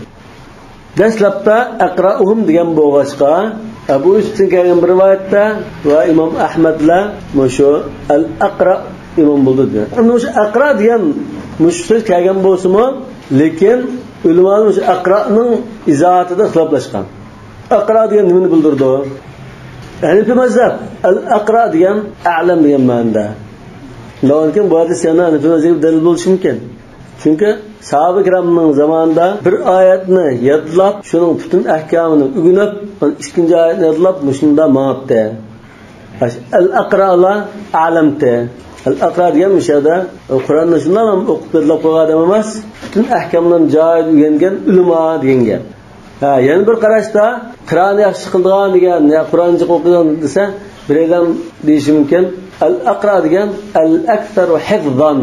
دەسلەپتە ئەقرەئۇھۇم دېگەن بولغاچقا، ئەبۇ يۈسۈفتىن كەلگەن بىر رىۋايەتتە ۋە ئىمام ئەھمەدلەر مۇشۇ ئەل ئەقرا ئىمام بولدى دېدى. ئەمدى مۇشۇ ئەقرا دېگەن مۇشۇ سۆز كەلگەن بولسىمۇ، لېكىن ئۆلىمالار مۇشۇ ئەقرانىڭ ئىزاھاتىدا ئىختىلاپلاشقان. ئەقرا دېگەن نېمىنى بىلدۈرىدۇ؟ ھەنىفىي مەزھەپ ئەل ئەقرا دېگەن ئەلەم دېگەن مەنىدە. لېكىن بۇ ھەدىس يەنە ھەنىفىي مەزھەپكە دەلىل بولۇشى مۇمكىن. چۈنكى ساھابە كىرامنىڭ زامانىدا بىر ئايەتنى يادلاپ، شۇنىڭ پۈتۈن ئەھكامىنى ئۆگىنىپ، ئىككىنچى ئايەتنى يادلاپ، مۇشۇنداق ماڭاتتى. ئەل ئەقرالار ئەلەمتى. ئەل ئەقرا دېگەن مۇشۇ يەردە قۇرئاننى شۇنداق ئوقۇپ يادلاپ قويغان ئادەم ئەمەس، پۈتۈن ئەھكاملارنى جايىدا ئۆگەنگەن ئۆلىما دېگەن گەپ. ھە، يەنە بىر قاراشتا قىرائەتنى ياخشى قىلىدىغان دېگەن، يا قۇرئان جىق ئوقۇيدىغان دېسە، بىر ئادەم دېيىشى مۇمكىن، ئەل ئەقرا دېگەن ئەل ئەكسەرۇ ھىفزان.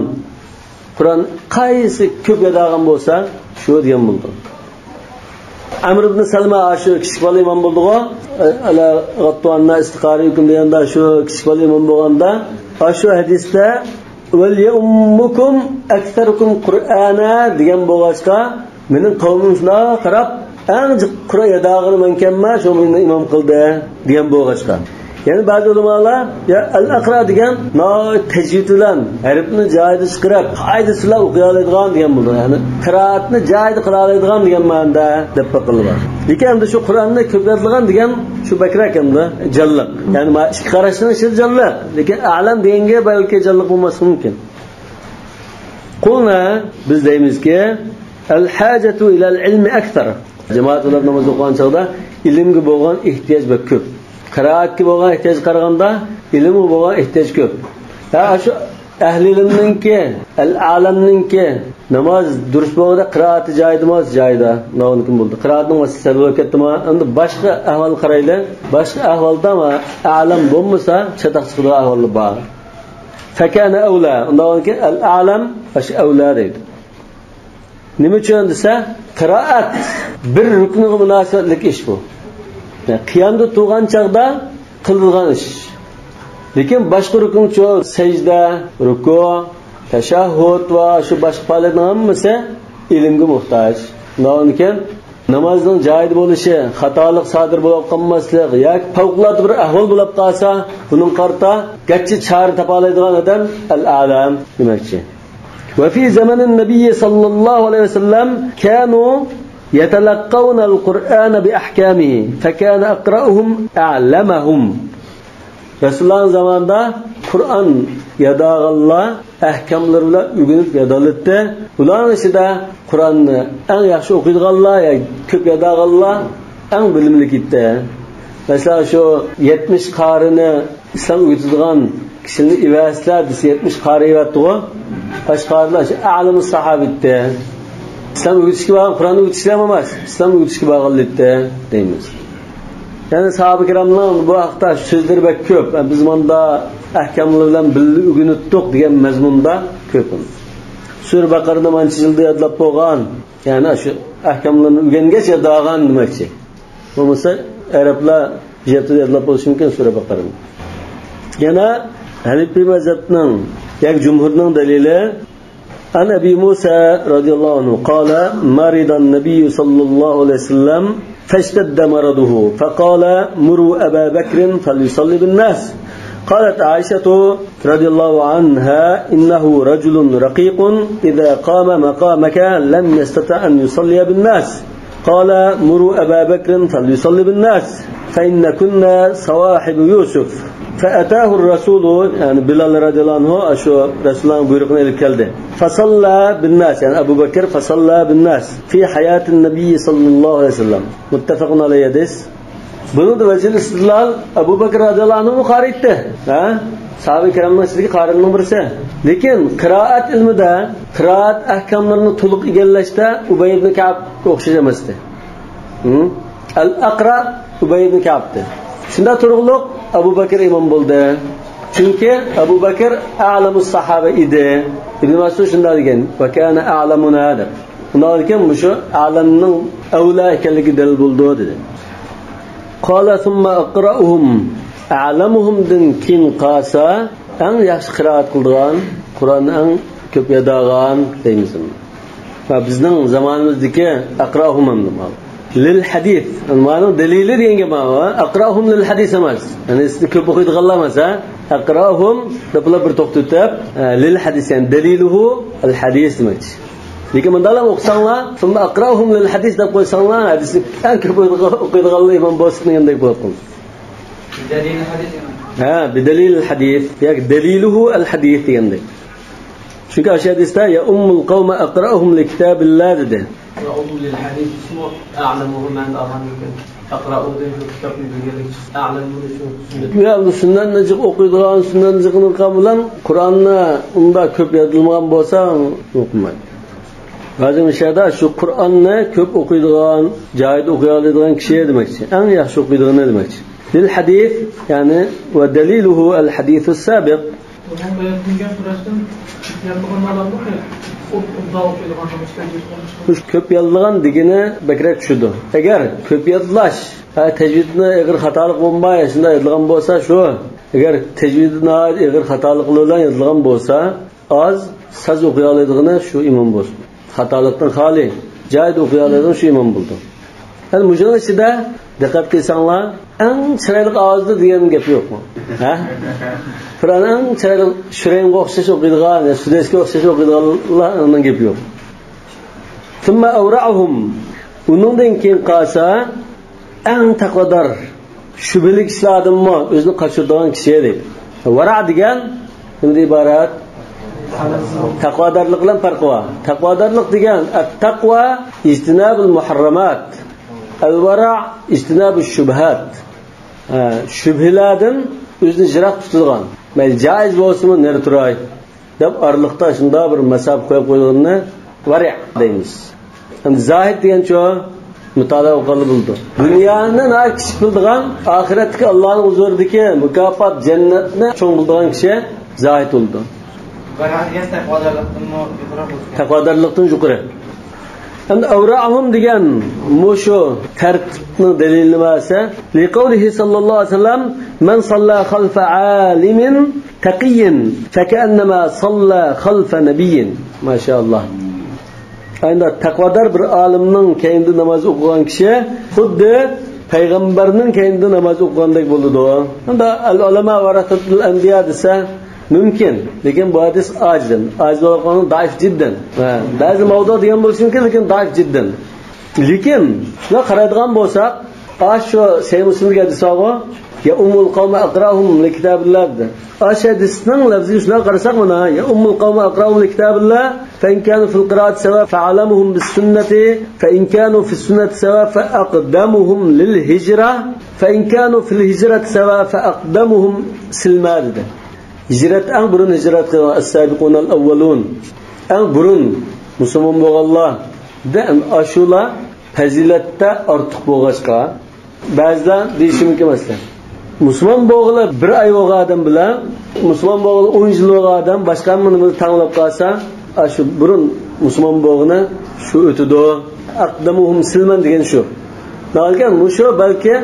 قۇرئان قايسى كۆپ يادالغان بولسا، شۇ دېگەن بولىدۇ. ئەمر ئىبن سەلمە، شۇ كىچىك بالا ئىمام بولدىغۇ، ئەلا غەتتۇئاننا ئىستىقارىكۇم دېگەندە، شۇ كىچىك بالا ئىمام بولغاندا، شۇ ھەدىستە ۋەليەئۇممۇكۇم ئەكسەرۇكۇم قۇرئانا دېگەن بولغاچقا، مېنىڭ قەۋمىم شۇنداق قاراپ، ئەڭ جىق قۇرئان يادالغىنى مەنكەنمەن، شۇ مېنى ئىمام قىلدى دېگەن بولغاچقا. يەنە بەزى ئۆلىمالار، يا، ئەل-ئەقرا دېگەن ناھايىتى تەجۋىد بىلەن، ھەرپنى جايىدا چىقىرىپ، قائىدىسى بىلەن ئوقۇيالايدىغان دېگەن بولىدۇ. يەنى قىرائەتنى جايىدا قىلالايدىغان دېگەن مەنىدە دەپ بېقىلىدۇ. لېكىن ئەمدى شۇ قۇرئاننى كۆپ يادلىغان دېگەن شۇ بەكرەك ئەمدى جانلىق. يەنى مانا ئىككى قاراشنىڭ ئىچىدە جانلىق. لېكىن ئەلەم دېگەنگە بەلكى جانلىق بولماسلىقى مۇمكىن. قلنا، بىز دەيمىزكى، الحاجة إلى العلم أكثر. جامائەت بىلەن ناماز ئوقۇغان چاغدا ئىلىمگە بولغان ئېھتىياج بەك كۆپ. قىرائەتكە بولغان ئېھتىياجغا قارىغاندا ئىلىمگە بولغان ئېھتىياج كۆپ. ھە، شۇ ئەھلى ئىلىمنىڭكى، ئەل-ئەلەمنىڭكى ناماز دۇرۇس بولغاندا قىرائىتى جايىدا ئەمەس، جايىدا. ئۇنداق بولدى. قىرائەتنىڭ مەسىلىسى ھەل بولۇپ كەتتىما، ئەمدى باشقا ئەھۋالغا قارايلى. باشقا ئەھۋالدا ئەلەم بولمىسا، چاتاق چىقىدىغان ئەھۋاللار بار. فكان أولى. ئۇنداق بولغاندىكىن ئەل-ئەلەم، ئەش ئەۋلە دەيدۇ. نېمە ئۈچۈن دېسە، قىرائەت بىر رۇكنىغا مۇناسىۋەتلىك ئىش بۇ. يەنى قىيامدا تۇرغان چاغدا قىلىدىغان ئىش. لېكىن باشقا رۇكۇن، سەجدە، رۇكۇ، تەشەھھۇد ۋە شۇ باشقا پائالىيەتنىڭ ھەممىسى ئىلىمگە موھتاج. ئۇنداقكەن، نامازنىڭ جايىدا بولۇشى، خاتالىق سادىر بولۇپ قالماسلىق ياكى پەۋقۇلئاددە بىر ئەھۋال بولۇپ قالسا، بۇنىڭغا قارىتا گەرچە چارە تاپالايدىغان ئادەم ئەل-ئەلەم دېمەكچى. وفي زمن النبي صلى الله عليه وسلم كانوا يتلقون القرآن بأحكامه، فكان أقرأهم أعلمهم. رەسۇلۇللاھنىڭ زامانىدا قۇرئان ياداغانلار ئەھكاملىرى بىلەن ئۆگىنىپ يادالىتتى. ئۇلارنىڭ ئىچىدە قۇرئاننى ئەڭ ياخشى ئوقۇيدىغانلار، يا كۆپ ياداغانلار ئەڭ بىلىملىك ئىدى. مەسىلەن، شۇ يەتمىش قارىنى ئىسلام ئۆگىتىدىغان كىشىنى ئىۋەرسىلە دېسە، يەتمىش قارى ئەۋەتتىغۇ. باشقا قارىلار شۇ ئەلىمۇ ساھابىتتى. ئىسلام ئۆگىتىشكە بارغان، قۇرئان ئۆگىتىشلەر ئەمەس، ئىسلام ئۆگىتىشكە بارغانلىتتى دەيمىز. يەنى ساھابە كىرامنىڭ بۇ ھەقتە سۆزلىرى بەك كۆپ. بىز ماندا ئەھكاملار بىلەن بىللە ئۆگىنىتتۇق دېگەن مەزمۇندا كۆپ. سۈرە بەقەرىنى مانچە يىلدا يادلاپ بولغان، يەنى شۇ ئەھكاملىرىنى ئۆگەنگەچ ياداغان دېمەكچى. بولمىسا ئەرەبلەر بىر ھەپتىدە يادلاپ بولۇشى مۇمكىن سۈرە بەقەرىنى. يەنە ھەنىپىي مەزھەپنىڭ، يەنى جۇمھۇرنىڭ دەلىلى، عن أبي موسى رضي الله عنه قال: مرض النبي صلى الله عليه وسلم فاشتد مرضه فقال: مروا أبا بكر فليصل بالناس. قالت عائشة رضي الله عنها: إنه رجل رقيق، إذا قام مقامك لم يستطع أن يصلي بالناس. قال: مروا أبا بكر فليصل بالناس، فإنكن صواحب يوسف. فأتاه الرسول، يەنى بىلال رەزىياللاھۇ ئەنھۇ شۇ رەسۇلۇللاھنىڭ بۇيرۇقىنى ئېلىپ كەلدى. فصلى بالناس، يەنى ئەبۇ بەكىر، فصلى بالناس في حياة النبي صلى الله عليه وسلم. مۇتتەپەقۇن ئەلەيھى ھەدىس. بۇنىڭدا ۋەجھۇل ئىستىدلال، ئەبۇ بەكىر رەزىياللاھۇ ئەنھۇمۇ قارىيتتى. ھە؟ ساھابە كىرامنىڭ ئىچىدىكى قارىلىرىنىڭ بىرسى. لېكىن قىرائەت ئىلمىدە، قىرائەت ئەھكاملىرىنى تولۇق ئىگىلەشتە ئۇبەي ئىبن كەئبكە ئوخشاش ئەمەستى. ھە؟ ئەل-ئەقرا ئۇبەي ئىبن كەئبتى. شۇنداق تۇرۇقلۇق ئەبۇ بەكىر ئىمام بولدى. چۈنكى ئەبۇ بەكىر ئەلەمۇس ساھابە ئىدى. ئىبن مەسئۇد شۇنداق دېگەن، ۋەكانە ئەلەمۇنا دەپ. ئۇنداق ئىكەن، مۇشۇ ئەلەمنىڭ ئەۋلا ئىكەنلىكى دەلىل بولىدۇ، دېدى. قال ثم أقرأهم. ئەلەمۇھۇمدىن كېيىن قالسا، ئەڭ ياخشى قىرائەت قىلىدىغان، قۇرئاننى ئەڭ كۆپ ياداغان دەيمىز. ۋە بىزنىڭ زامانىمىزدىكى ئەقرەئۇھۇم ئەمدى ماۋۇ. لىل ھەدىس. مانىڭ دەلىلى دېگەن گەپ ماۋۇ. ئەقرەئۇھۇم لىل ھەدىس ئەمەس. يەنى سىزدە كۆپ ئوقۇيدىغانلار ئەمەس، ھە؟ ئەقرەئۇھۇم دەپلا بىر توختىتىپ، ئە، لىل ھەدىس، يەنى دەلىلۇھۇ ئەل ھەدىس دېمەكچى. لېكىن مۇنداقلا ئوقۇساڭلار، ثم أقرأهم للحديث دەپ قويساڭلار، ھەدىسنى ئەڭ كۆپ ئوقۇيدىغان ئىمام بولسۇن دېگەندەك بولۇپ قالىدۇ. بدليل الحديث. ھە، بدليل الحديث ياكى دليله الحديث دېگەندەك. چۈنكى ئاشۇ ھەدىستە يؤم القوم أقرأهم لكتاب الله دېدى. يؤم للحديث ئىسمى أعلمه مەنىدە ئالغان مۇمكىن. ئەقرەئۇ دېگەن شۇ كىتابنى بىلگەنلىك ئىچىدە ئەلەمۇ دېگەن شۇ سۈننەت. يا، ئەمدى سۈننەتنى جىق ئوقۇيدىغان، سۈننەتنى جىق ئوقۇغان بىلەن قۇرئاننى ئۇنداق كۆپ يادلىمىغان بولسا ئوقۇمايدۇ. ھازىر مۇشۇ يەردە شۇ قۇرئاننى كۆپ ئوقۇيدىغان، جايىدا ئوقۇيالايدىغان كىشى دېمەكچى. ئەڭ ياخشى ئوقۇيدىغىنى دېمەكچى. لىل ھەدىس، يەنى ۋە دەلىلۇھۇ ئەل ھەدىسۇس سابىق. بۇنىڭ بايان قىلىنغان سۈرەتتىن يادلىغان ئالامدۇق، ئوبدان ئوقۇيدىغان. مۇشۇ كۆپ يادلىغان دېگىنى بەكرەك چۈشىدۇ. ئەگەر كۆپ يادلاش، ھە، تەجۋىدنى ئېغىر خاتالىق بولماي، شۇنداق يادلىغان بولسا شۇ. ئەگەر تەجۋىدنى ئېغىر خاتالىقلار بىلەن يادلىغان بولسا، ئاز ساز ئوقۇيالايدىغىنى شۇ ئىمام بولسۇن. خاتالىقتىن خالىي، جايىدا ئوقۇيالايدىغىنى شۇ ئىمام بولىدۇ. يەنى مۇشۇنىڭ ئىچىدە دىققەت قىلساڭلار، ئەڭ چىرايلىق ئاۋازدا دېگەن گەپ يوقمۇ؟ ھە؟ قۇرئان ئەڭ چىرايلىق شۇرەيمگە ئوخشاش ئوقۇيدىغان، يا سۇدەيسكە ئوخشاش ئوقۇيدىغانلارنىڭ گېپى يوق. ثم أورعهم. ئۇنىڭدىن كېيىن قالسا، ئەڭ تەقۋادار، شۈبھىلىك ئىشلاردىنمۇ ئۆزىنى قاچۇرىدىغان كىشى دەيدۇ. ۋەرە دېگەن نېمىدىن ئىبارەت؟ تەقۋادارلىق بىلەن پەرقى بار. تەقۋادارلىق دېگەن، التقوى اجتناب المحرمات، الورع اجتناب الشبهات. ھە، شۈبھىلەردىن ئۆزىنى يىراق تۇتىدىغان. مەيلى جائىز بولسىمۇ، نېرى تۇراي دەپ ئارىلىقتا شۇنداق بىر مەساپە قويۇپ قويغىنىنى ۋەرە دەيمىز. ئەمدى زاھىد دېگەنچۇ؟ مۇتالىئە قىلغانلا بولىدۇ. دۇنيانى ناھايىتى كىچىك بىلىدىغان، ئاخىرەتتىكى ئاللانىڭ ھۇزۇرىدىكى مۇكاپات جەننەتنى چوڭ بىلىدىغان كىشى زاھىد بولىدۇ. ۋەرە دېگەن تەقۋادارلىقتىنمۇ يۇقىرى بولىدۇ. تەقۋادارلىقتىن يۇقىرى. ئەمدى أورعهم دېگەن مۇشۇ تەرتىپنىڭ دەلىلى نېمە دېسە، لقوله صلى الله عليه وسلم: من صلى خلف عالم تقي فكأنما صلى خلف نبي. ماشائاللا. ئەمدى تەقۋادار بىر ئالىمنىڭ كەينىدە ناماز ئوقۇغان كىشى خۇددى پەيغەمبەرنىڭ كەينىدە ناماز ئوقۇغاندەك بولىدۇ. ئەمدى العلماء ورثة الأنبياء دېسە، مۇمكىن، لېكىن بۇ ھەدىس ئاجىز. ئاجىز بولغانلىقى، ضعيف جدا. ھە، بەزى مەۋزۇ دېگەن بولۇشى مۇمكىن، لېكىن ضعيف جدا. لېكىن شۇنداق قارايدىغان بولساق، ئاشۇ سەھىھ مۇسلىمدىكى ھەدىس بارغۇ، يؤم القوم أقرأهم لكتاب الله دېدى. ئاشۇ ھەدىسنىڭ لەپزىگە شۇنداق قارىساق، مانا، يؤم القوم أقرأهم لكتاب الله، فإن كانوا في القراءة سواء فأعلمهم بالسنة، فإن كانوا في السنة سواء فأقدمهم للهجرة، فإن كانوا في الهجرة سواء فأقدمهم سلما دېدى. ھىجرەت، ئەڭ بۇرۇن ھىجرەت قىلغان، السابقون الأولون. ئەڭ بۇرۇن مۇسۇلمان بولغانلار. دە، ئاشۇلار پەزىلەتتە ئارتۇق بولغاچقا، بەزىلەر دېيىشى مۇمكىن، مەسىلەن، مۇسۇلمان بولغىلى بىر ئاي بولغان ئادەم بىلەن مۇسۇلمان بولغىلى ئون يىل بولغان ئادەم باشقا ھەممىنى تەڭلەپ قالسا، ئاشۇ بۇرۇن مۇسۇلمان بولغىنى شۇ ئۆتىدۇ. أقدمهم سلما دېگەن شۇ. ناھايىتى مۇشۇ بەلكى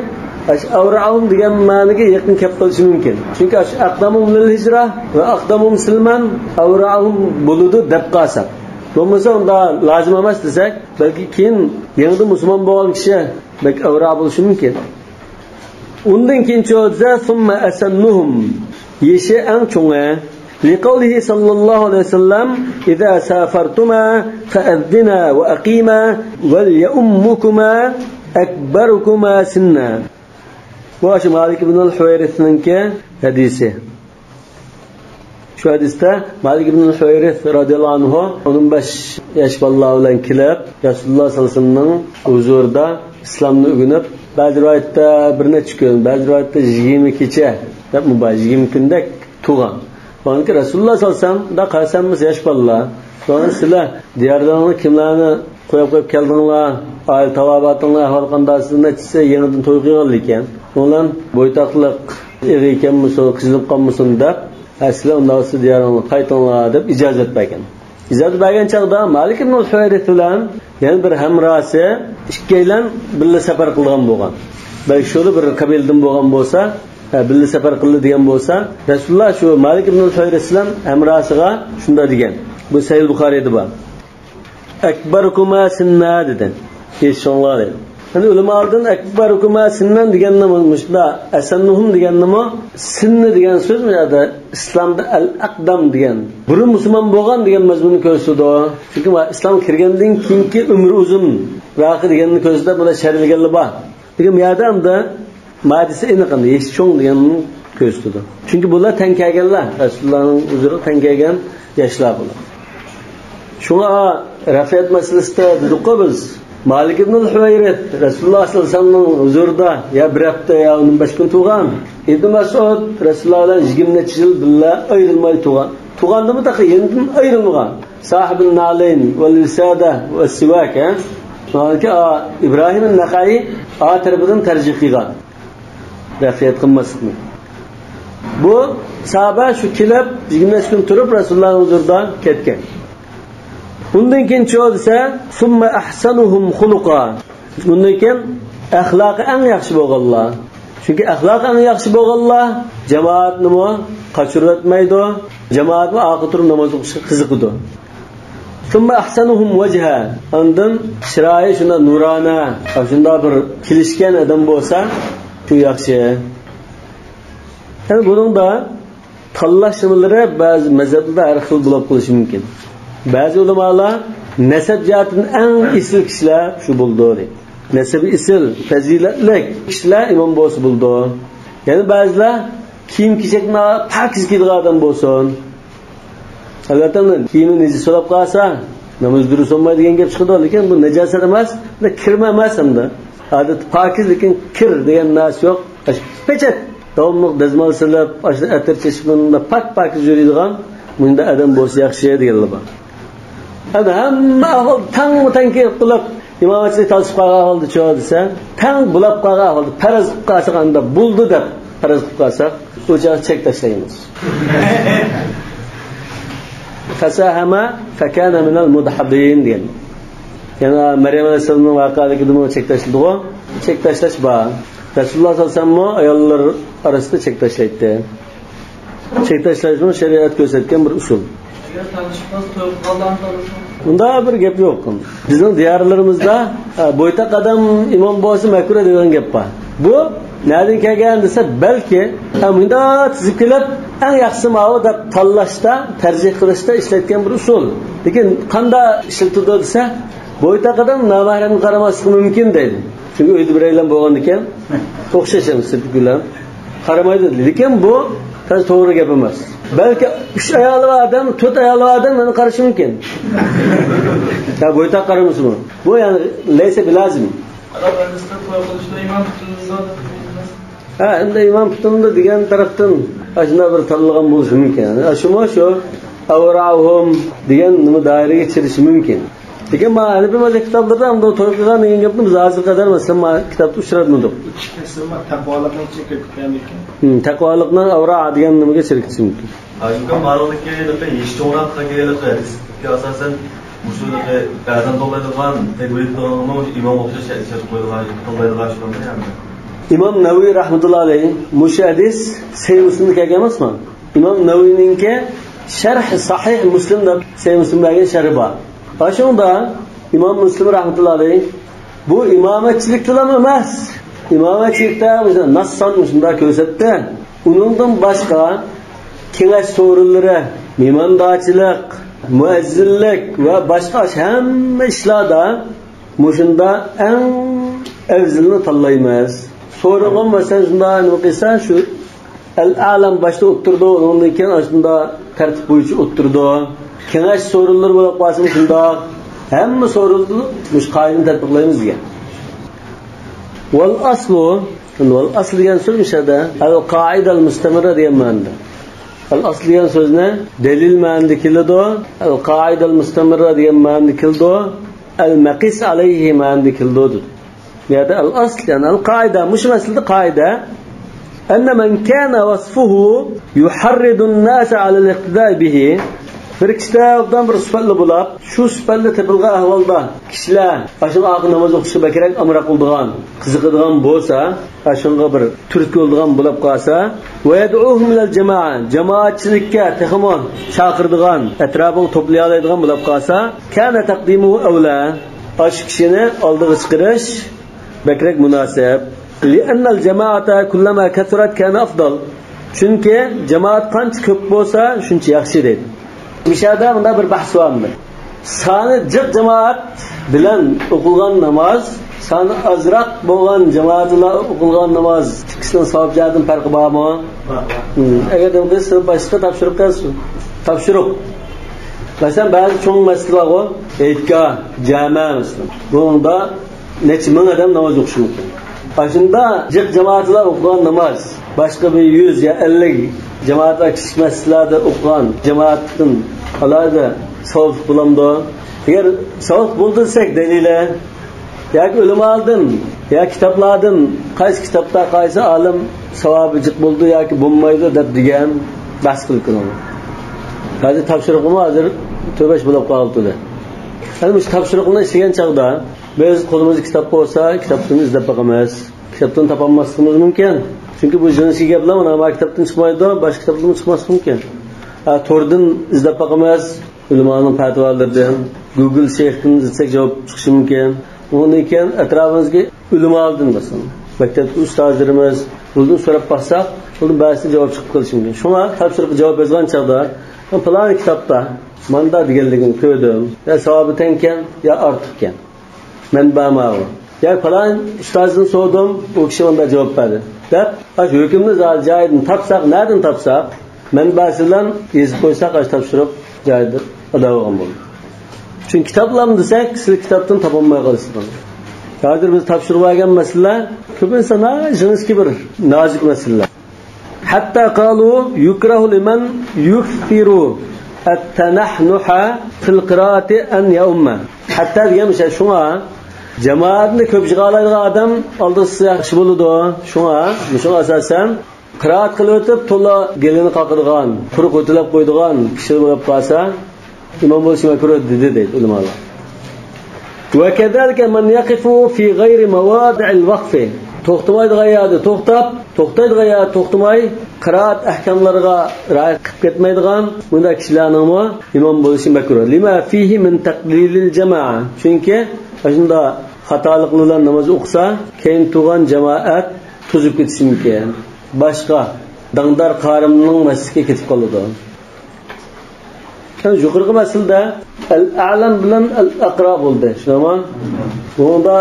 أورعهم دېگەن مەنىگە يېقىن كەپ قېلىشى مۇمكىن. چۈنكى أقدمهم للهجرة ۋە أقدمهم سلما، أورعهم بولىدۇ دەپ قالساق. بولمىسا ئۇنداق لازىم ئەمەس دېسەك، بەلكى كېيىن يېڭىدىن مۇسۇلمان بولغان كىشى بەك ئەۋرا بولۇشى مۇمكىن. ئۇندىن كېيىن چۆزە، ثم أسنهم، يېشى ئەڭ چوڭى. لقوله صلى الله عليه وسلم: إذا سافرتما فأذنا وأقيما وليؤمكما أكبركما سنا. بۇ ئاشۇ مالىك ئىبنۇل ھۇۋەيرىسنىڭكى ھەدىسى. شۇ ھەدىستە مالىك ئىبنۇل ھۇۋەيرىس رازىياللاھۇ ئەنھۇ ئون بەش ياش بالىلار بىلەن كېلىپ، رەسۇلۇللاھ سەللەللاھۇ ئەلەيھى ۋەسەللەمنىڭ ھۇزۇرىدا ئىسلامنى ئۆگىنىپ، بەزى رىۋايەتتە بىر نەچچە كۈن، بەزى رىۋايەتتە يىگىرمە كېچە دەپمۇ بار، يىگىرمە كۈندەك تۇرغان. ئاندىن كېيىن رەسۇلۇللاھ سەللەللاھۇ ئەلەيھى ۋەسەللەم، مۇنداق قارىسام، ياش بالىلار. سوراڭ، سىلەر دىيارلىرىڭلار كىملەرنى قويۇپ قويۇپ كەلدىڭلار؟ ئائىلە تاۋابىئاتىڭلار ئەھۋالى قانداق؟ سىلەر نەچچىسى يېڭىدىن توي قىلغانلىكەن. ئۇلار بويتاقلىق ئېغى ئىكەنمىسۇن، قىزىپ قالمىسۇن دەپ، ھە، سىلەر ئۇنداق بولسا دىيارىڭلارغا قايتىڭلار دەپ ئىجازەت بەرگەن. ئىجازەت بەرگەن چاغدا مالىك ئىبنۇل ھۇۋەيرىس بىلەن يەنە بىر ھەمراھسى ئىككىيلەن بىللە سەپەر قىلغان بولغان. بەلكى شۇلا بىر قەبىلىدىن بولغان بولسا، ھە، بىللە سەپەر قىلدى دېگەن بولسا، رەسۇلۇللاھ شۇ مالىك ئىبنۇل ھۇۋەيرىس بىلەن ھەمراھسىغا شۇنداق دېگەن. بۇ سەھىھ بۇخارىيدا بار. أكبركما سنا دېدى. يېشى چوڭلار دېدى. يەنى ئۆلىمالاردىن أكبركما سنا دېگەننىمۇ، مۇشۇنداق أسنهم دېگەننىمۇ، سننى دېگەن سۆز بۇ يەردە ئىسلامدا الأقدم دېگەن، بۇرۇن مۇسۇلمان بولغان دېگەن مەزمۇننى كۆرسىتىدۇ. چۈنكى ئىسلام كىرگەندىن كېيىنكى ئۆمرى ئۇزۇنراقى دېگەننى كۆرسىتىپ، بۇنى شەرھلىگەنلەر بار. لېكىن بۇ يەردە ئەمدى مادىسى ئېنىق، ئەمدى يېشى چوڭ دېگەننى كۆرسىتىدۇ. چۈنكى بۇلار تەڭ كەلگەنلەر، رەسۇلۇللاھنىڭ ھۇزۇرىغا تەڭ كەلگەن ياشلار بۇلار. شۇڭا رەفئىيەت مەسىلىسىدە دېدۇققۇ بىز، مالىك ئىبنۇل ھۇۋەيرىس رەسۇلۇللاھ سەللەللاھۇ ئەلەيھى ۋەسەللەمنىڭ ھۇزۇرىدا يا بىر ھەپتە، يا ئون بەش كۈن تۇرغان. ئىبنى مەسئۇد رەسۇلۇللاھ بىلەن يىگىرمە نەچچە يىل بىللە ئايرىلماي تۇرغان. تۇرغاندىمۇ تېخى يېنىدىن ئايرىلمىغان. صاحىبۇن نالەين ۋەل ۋىسادە ۋەسسىۋاك، ھە؟ مانا ئىبراھىم نەخەئى ئا تەرىپىدىن تەرجىھ قىلغان. رەفئىيەت قىلماسلىقنى. بۇ ساھابە شۇ كېلىپ، يىگىرمە بەش كۈن تۇرۇپ، رەسۇلۇللاھنىڭ ھۇزۇرىدا كەتكەن. ئۇندىن كېيىن چۇ دېسە، ثم أحسنهم خلقا. ئۇندىن كېيىن ئەخلاقى ئەڭ ياخشى بولغانلار. چۈنكى ئەخلاقى ئەڭ ياخشى بولغانلار جامائەتنىمۇ قاچۇرۇۋەتمەيدۇ، جامائەتمۇ ئارقا تۇرۇپ ناماز ئوقۇشقا قىزىقىدۇ. ثم أحسنهم وجها. ئاندىن چىرايى شۇنداق نۇرانە، شۇنداق بىر كېلىشكەن ئادەم بولسا، شۇ ياخشى. يەنى بۇنىڭدا تاللاش نېمىلىرى بەزى مەزھەپلەردە ھەر خىل بولۇپ قېلىشى مۇمكىن. بەزى ئۆلىمالار نەسەب جەھەتتىن ئەڭ ئېسىل كىشىلەر شۇ بولىدۇ، دەيدۇ. نەسەبى ئېسىل، پەزىلەتلىك كىشىلەر ئىمام بولسا بولىدۇ. يەنە بەزىلەر كىيىم-كېچەكنى پاكىز كىيىدىغان ئادەم بولسۇن. ئەلۋەتتە، كىيىمى نىجىس بولۇپ قالسا، ناماز دۇرۇس بولمايدۇ دېگەن گەپ چىقىدۇ. لېكىن بۇ ناجاسەت ئەمەس، كىرمۇ ئەمەس ئەمدى. ئادەتتە پاكىز، لېكىن كىر دېگەن نەرسە يوق. پېچەت. داۋاملىق دەزمال سېلىپ، ئاشۇ ئەتىر چېچىپ، مۇنداق پاك-پاكىز يۈرىدىغان مۇنداق ئادەم بولسا ياخشى دېگەنلەر بار. ئەمدى ھەممە ئەھۋال تەڭمۇ تەڭ كېلىپ قېلىپ، ئىمامەتچىلىك تالىشىپ قالغان ئەھۋالدىچۇ دېسە، تەڭ بولاپ قالغان ئەھۋالدا پەرەز قىلىپ قالساق، ئەمدى بولدى دەپ پەرەز قىلىپ قالساق، ئۇ چاغ چەك تاشلايمىز. فساهم فكان من المدحضين دېگەن. يەنە مەريەم ئەلەيھىسسالامنىڭ ۋەقەلىكىدىمۇ چەك تاشلىدىغۇ. چەك تاشلاش بار. رەسۇلۇللاھ سەللەللاھۇ ئەلەيھى ۋەسەللەممۇ ئاياللار ئارىسىدا چەك تاشلايتتى. چەك تاشلاشمۇ شەرىئەت كۆرسەتكەن بىر ئۇسۇل. ئەگەر تانىشىپ قالسا، توي قىلغانلارنى تانىسۇن. بۇندا بىر گەپ يوق. بىزنىڭ دىيارلىرىمىزدا، ئە، بويتاق ئادەم ئىمام بولسا مەكرۇھ دېگەن گەپ بار. بۇ نەدىن كەلگەن دېسە، بەلكى، ئە، مۇنداق تىزىپ كېلىپ، ئەڭ ياخشىسى ماۋۇ دەپ تاللاشتا، تەرجىھ قىلىشتا ئىشلەتكەن بىر ئۇسۇل. لېكىن قانداق ئىشلىتىدۇ دېسە، بويتاق ئادەم نامەھرەمگە قارىماسلىقى مۇمكىن دەيدۇ. چۈنكى ئۆيدە بىرەيلەن بولغاندىكىن، ئوخشاش ئەمەس، سىرتتىكى بىلەن قارىمايدۇ. لېكىن بۇ تازا توغرا گەپ ئەمەس. بەلكى ئۈچ ئايالى بار ئادەم، تۆت ئايالى بار ئادەم ماڭا قارىشى مۇمكىن. يا بويتاق قارىمىسىمۇ؟ بۇ يەنى لەيسە بىلازىم. ھە، ئەمدى ئىمام پۈتۈندۇ دېگەن تەرەپتىن ئاشۇنداق بىر تاللىغان بولۇشى مۇمكىن. يەنى شۇمۇ شۇ ئەۋراھۇم دېگەن نېمە دائىرىگە كىرىشى مۇمكىن. لېكىن مانا ھەنىفىي مەزھەپ كىتابلىرىدا ئەمدى توي قىلغان دېگەن گەپنى بىز ھازىرغا قەدەر مەسىلەن مانا كىتابتا ئۇچراتمىدۇق. ئىككىسى تەقۋالىقنىڭ ئىچىگە كىرىپ كەتكەنمىكىن؟ ھىم، تەقۋالىقنىڭ ئەۋراھ دېگەن نېمىگە كىرىپ كېتىشى مۇمكىن. ئا، ئىمكان بارلىقى يېشى چوڭراق كەلگەنلىكى ھەدىسكە ئاساسەن مۇشۇ ئەزان توۋلايدىغان، تەكبىر ئېيتىدىغانغىمۇ ئىمام ئوخشاش ياشاپ قويىدىغان، توۋلايدىغان شۇنداق يەنى. ئىمام نەۋەۋى رەھمەتۇللا ئەلەيھ مۇشۇ ھەدىس سەھىھ مۇسلىمدا كەلگەن ئەمەسمۇ؟ ئىمام نەۋەۋىنىڭكى شەرھ سەھىھ مۇسلىم دەپ سەھىھ مۇسلىم بەرگەن شەرھى بار. ئاشۇڭدا ئىمام مۇسلىم رەھمەتۇللا ئەلەيھ بۇ ئىمامەتچىلىكتىلا ئەمەس، ئىمامەتچىلىكتە مۇشۇ ناسسان مۇشۇنداق كۆرسەتتى. ئۇنىڭدىن باشقا كېڭەش سورۇنلىرى، مېھماندارچىلىق، مۇئەززىنلىك ۋە باشقا ھەممە ئىشلاردا مۇشۇندا ئەڭ ئەۋزىلىنى تاللايمىز. سورۇنغا مەسىلەن شۇنداق نېمە قىلسا، شۇ ئەل ئەلەم باشتا ئولتۇرىدۇ، ئۇنىڭدىن كېيىن ئاشۇنداق تەرتىپ بويىچە ئولتۇرىدۇ. كېڭەش سورۇنلىرى بولۇپ قالسا مۇشۇنداق، ھەممە سورۇندا مۇشۇ قائىدىنى تەتبىقلايمىز دېگەن. ۋەل ئەسلۇ، ۋەل ئەسلۇ دېگەن سۆز مۇشۇ يەردە ئەل قائىدەل مۇستەمىررە دېگەن مەنىدە. ئەل ئەسلۇ دېگەن سۆزنى دەلىل مەنىدە كېلىدۇ، ئەل قائىدەل مۇستەمىررە دېگەن مەنىدە كېلىدۇ، ئەل مەقىس ئەلەيھى مەنىدە كېلىدۇ دېدى. بۇ يەردە ئەل ئەسل، يەنى ئەل قائىدە، مۇشۇ مەسىلىدە قائىدە. ئەننە مەن كانە ۋەسفۇھۇ يۇھەررىدۇن ناسە ئەلەل ئىقتىدائى بىھى. بىر كىشىدە ئوبدان بىر سۈپەتلىك بولۇپ، شۇ سۈپەتلىك تېپىلغان ئەھۋالدا كىشىلەر ئاشۇنىڭ ئارقىغا ناماز ئوقۇشقا بەكرەك ئامراق بولىدىغان، قىزىقىدىغان بولسا، ئاشۇنىڭغا بىر تۈرتكە بولىدىغان بولۇپ قالسا، ۋە يەدئۇھۇم ئىلەل جامائە، جامائەتچىلىككە تېخىمۇ چاقىرىدىغان، ئەتراپىغا توپلىيالايدىغان بولۇپ قالسا، كانە تەقدىمۇھۇ ئەۋلە. ئاشۇ كىشىنى ئالدىغا چىقىرىش بەكرەك مۇناسىپ. لىئەننەل جامائەتە كۇللەما كەسۇرەت كانە ئەفدال. چۈنكى جامائەت قانچە كۆپ بولسا، شۇنچە ياخشى دەيدۇ. مۇشۇ يەردە مۇنداق بىر بەھس بار ئەمدى. سانى جىق جامائەت بىلەن ئوقۇلغان ناماز، سانى ئازراق بولغان جامائەت بىلەن ئوقۇلغان ناماز ئىككىسىنىڭ ساۋاب جەھەتتىن پەرقى بارمۇ؟ بار، بار. ھىم. ئەگەر دېمىسە باشقا تاپشۇرۇق قىلسۇن. تاپشۇرۇق. مەسىلەن، بەزى چوڭ مەسچىت بارغۇ، ھېيتگاھ، جامە مەسىلەن. بۇنىڭدا نەچچە مىڭ ئادەم ناماز ئوقۇشى مۇمكىن. ئاشۇنداق جىق جامائەت بىلەن ئوقۇغان ناماز، باشقا بىر يۈز يا ئەللىك جامائەت بىلەن كىچىك مەسچىتلەردە ئوقۇغان جامائەتتىن ئالاھىدە ساۋابلىق بولامدۇ؟ ئەگەر ساۋابلىق بولدى دېسەك، دەلىلى ياكى ئۆلىمالاردىن يا كىتابلاردىن قايسى كىتابتا قايسى ئالىم ساۋابى جىق بولىدۇ ياكى بولمايدۇ دەپ دېگەن بەھس قىلىپ كېلىڭلار. ھازىر تاپشۇرۇقىمۇ ھازىر تۆت بەش بولاپ قالىۋاتىدۇ. يەنى مۇشۇ تاپشۇرۇقنى ئىشلىگەن چاغدا بىز قولىمىزدا كىتاب بولسا، كىتابتىن ئىزدەپ باقىمىز. كىتابتىن تاپالماسلىقىمىز مۇمكىن. چۈنكى بۇ جىنسىي گەپلەر مانا ما كىتابتىن چىقمايدۇ، باشقا كىتابتىنمۇ چىقماسلىقى مۇمكىن. ھە، توردىن ئىزدەپ باقىمىز. ئۆلىمانىڭ پەتىۋالىرىدىن، گۇگل شەيختىن ئىزدىسەك جاۋاب چىقىشى مۇمكىن. ئۇنىڭدىن كېيىن ئەتراپىمىزدىكى ئۆلىمالاردىن، مەسىلەن، مەكتەپتىكى ئۇستازلىرىمىز، بۇلاردىن سوراپ باقساق، بۇلاردىن بەزىسى جاۋاب چىقىپ قېلىشى مۇمكىن. شۇڭا تاپشۇرۇققا جاۋاب يازغان چاغدا، پىلان كىتابتا ماندا دېگەنلىكىنى كۆردۈم، يا ساۋابى تەڭكەن، يا ئارتۇقكەن. مەنبە ماۋۇ. يا پالان ئۇستازدىن سورىدىم، ئۇ كىشى مۇنداق جاۋاب بەردى، دەپ، ئاشۇ ھۆكۈمنى زادى جايىدىن تاپساق، نەدىن تاپساق، مەنبەسى بىلەن يېزىپ قويساق، ئاشۇ تاپشۇرۇق جايىدا ئادا بولغان بولىدۇ. چۈنكى كىتابلارنى دېسەك، سىلەر كىتابتىن تاپالماي قالىسىلەر. ھازىر بىز تاپشۇرۇپ بەرگەن مەسىلىلەر كۆپىنچە ناھايىتى جىنسكى بىر نازۇك مەسىلىلەر. حتى قالوا يكره لمن يكثر التنحنح في القراءة أن يؤم. ھەتتا دېگەن مۇشۇ، شۇڭا جامائەتنى كۆپ يىغالايدىغان ئادەم ئالدىسى ياخشى بولىدۇ. شۇڭا، شۇڭا ئاساسەن قىرائەت قىلىۋېتىپ، تولا گېلىنى قاقىدىغان، قۇرۇق ھۆتۈلەپ قويىدىغان كىشى بولۇپ قالسا، ئىمام بولۇشى مەكرۇھ دېدى، دەيدۇ ئۆلىمالار. وكذلك من يقف في غير مواضع الوقف. توختىمايدىغان يەردە توختاپ، توختايدىغان يەردە توختىماي، قىرائەت ئەھكاملىرىغا رىئايە قىلىپ كەتمەيدىغان بۇنداق كىشىلەرنىڭمۇ ئىمام بولۇشى مەكرۇھ. لما فيه من تقليل الجماعة. چۈنكى ئاشۇنداق خاتالىقلار بىلەن ناماز ئوقۇسا، كەينى تۇرغان جامائەت توزۇپ كېتىشى مۇمكىن. باشقا داڭدار قارىمنىڭ مەسچىتىگە كېتىپ قالىدۇ. يەنى يۇقىرىقى مەسىلىدە ئەل-ئەلەم بىلەن ئەل-ئەقرا بولدى. شۇنداقمۇ؟ بۇنىڭدا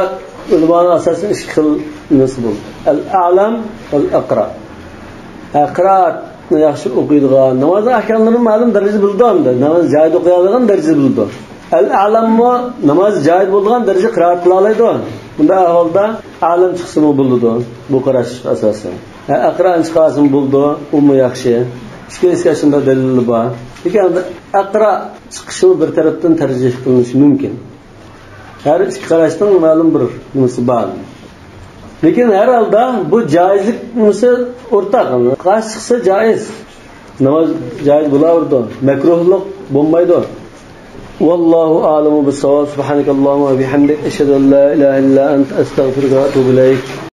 ئۆلىمانىڭ ئاساسەن ئىككى خىل نېمىسى بولدى. ئەل-ئەلەم، ئەل-ئەقرا. ھە، قىرائەتنى ياخشى ئوقۇيدىغان، نامازنىڭ ئەھكاملىرىنى مەلۇم دەرىجىدە بىلىدۇ ئەمدى. ناماز جايىدا ئوقۇيالىغان دەرىجىدە بىلىدۇ. ئەل-ئەلەممۇ ناماز جايىدا بولىدىغان دەرىجىدە قىرائەت قىلالايدۇ. بۇنداق ئەھۋالدا ئەلەم چىقسىمۇ بولىدۇ. بۇ قاراش ئاساسەن. ھە، ئەقرانى چىقارسىمۇ بولىدۇ، ئۇمۇ ياخشى. ئىككىلىسىگە شۇنداق دەلىلى بار. لېكىن ئەقرا چىقىشىمۇ بىر تەرەپتىن تەرجىھ قىلىنىشى مۇمكىن. ھەر ئىككى قاراشنىڭ مەلۇم بىر نېمىسى بار. لېكىن ھەر ھالدا بۇ جائىزلىك نېمىسى ئورتاق. قاراش چىقسا جائىز. ناماز جائىز بولاۋېرىدۇ. مەكرۇھلۇق بولمايدۇ. والله أعلم بالصواب. سبحانك اللهم وبحمدك، أشهد أن لا إله إلا أنت، أستغفرك وأتوب إليك.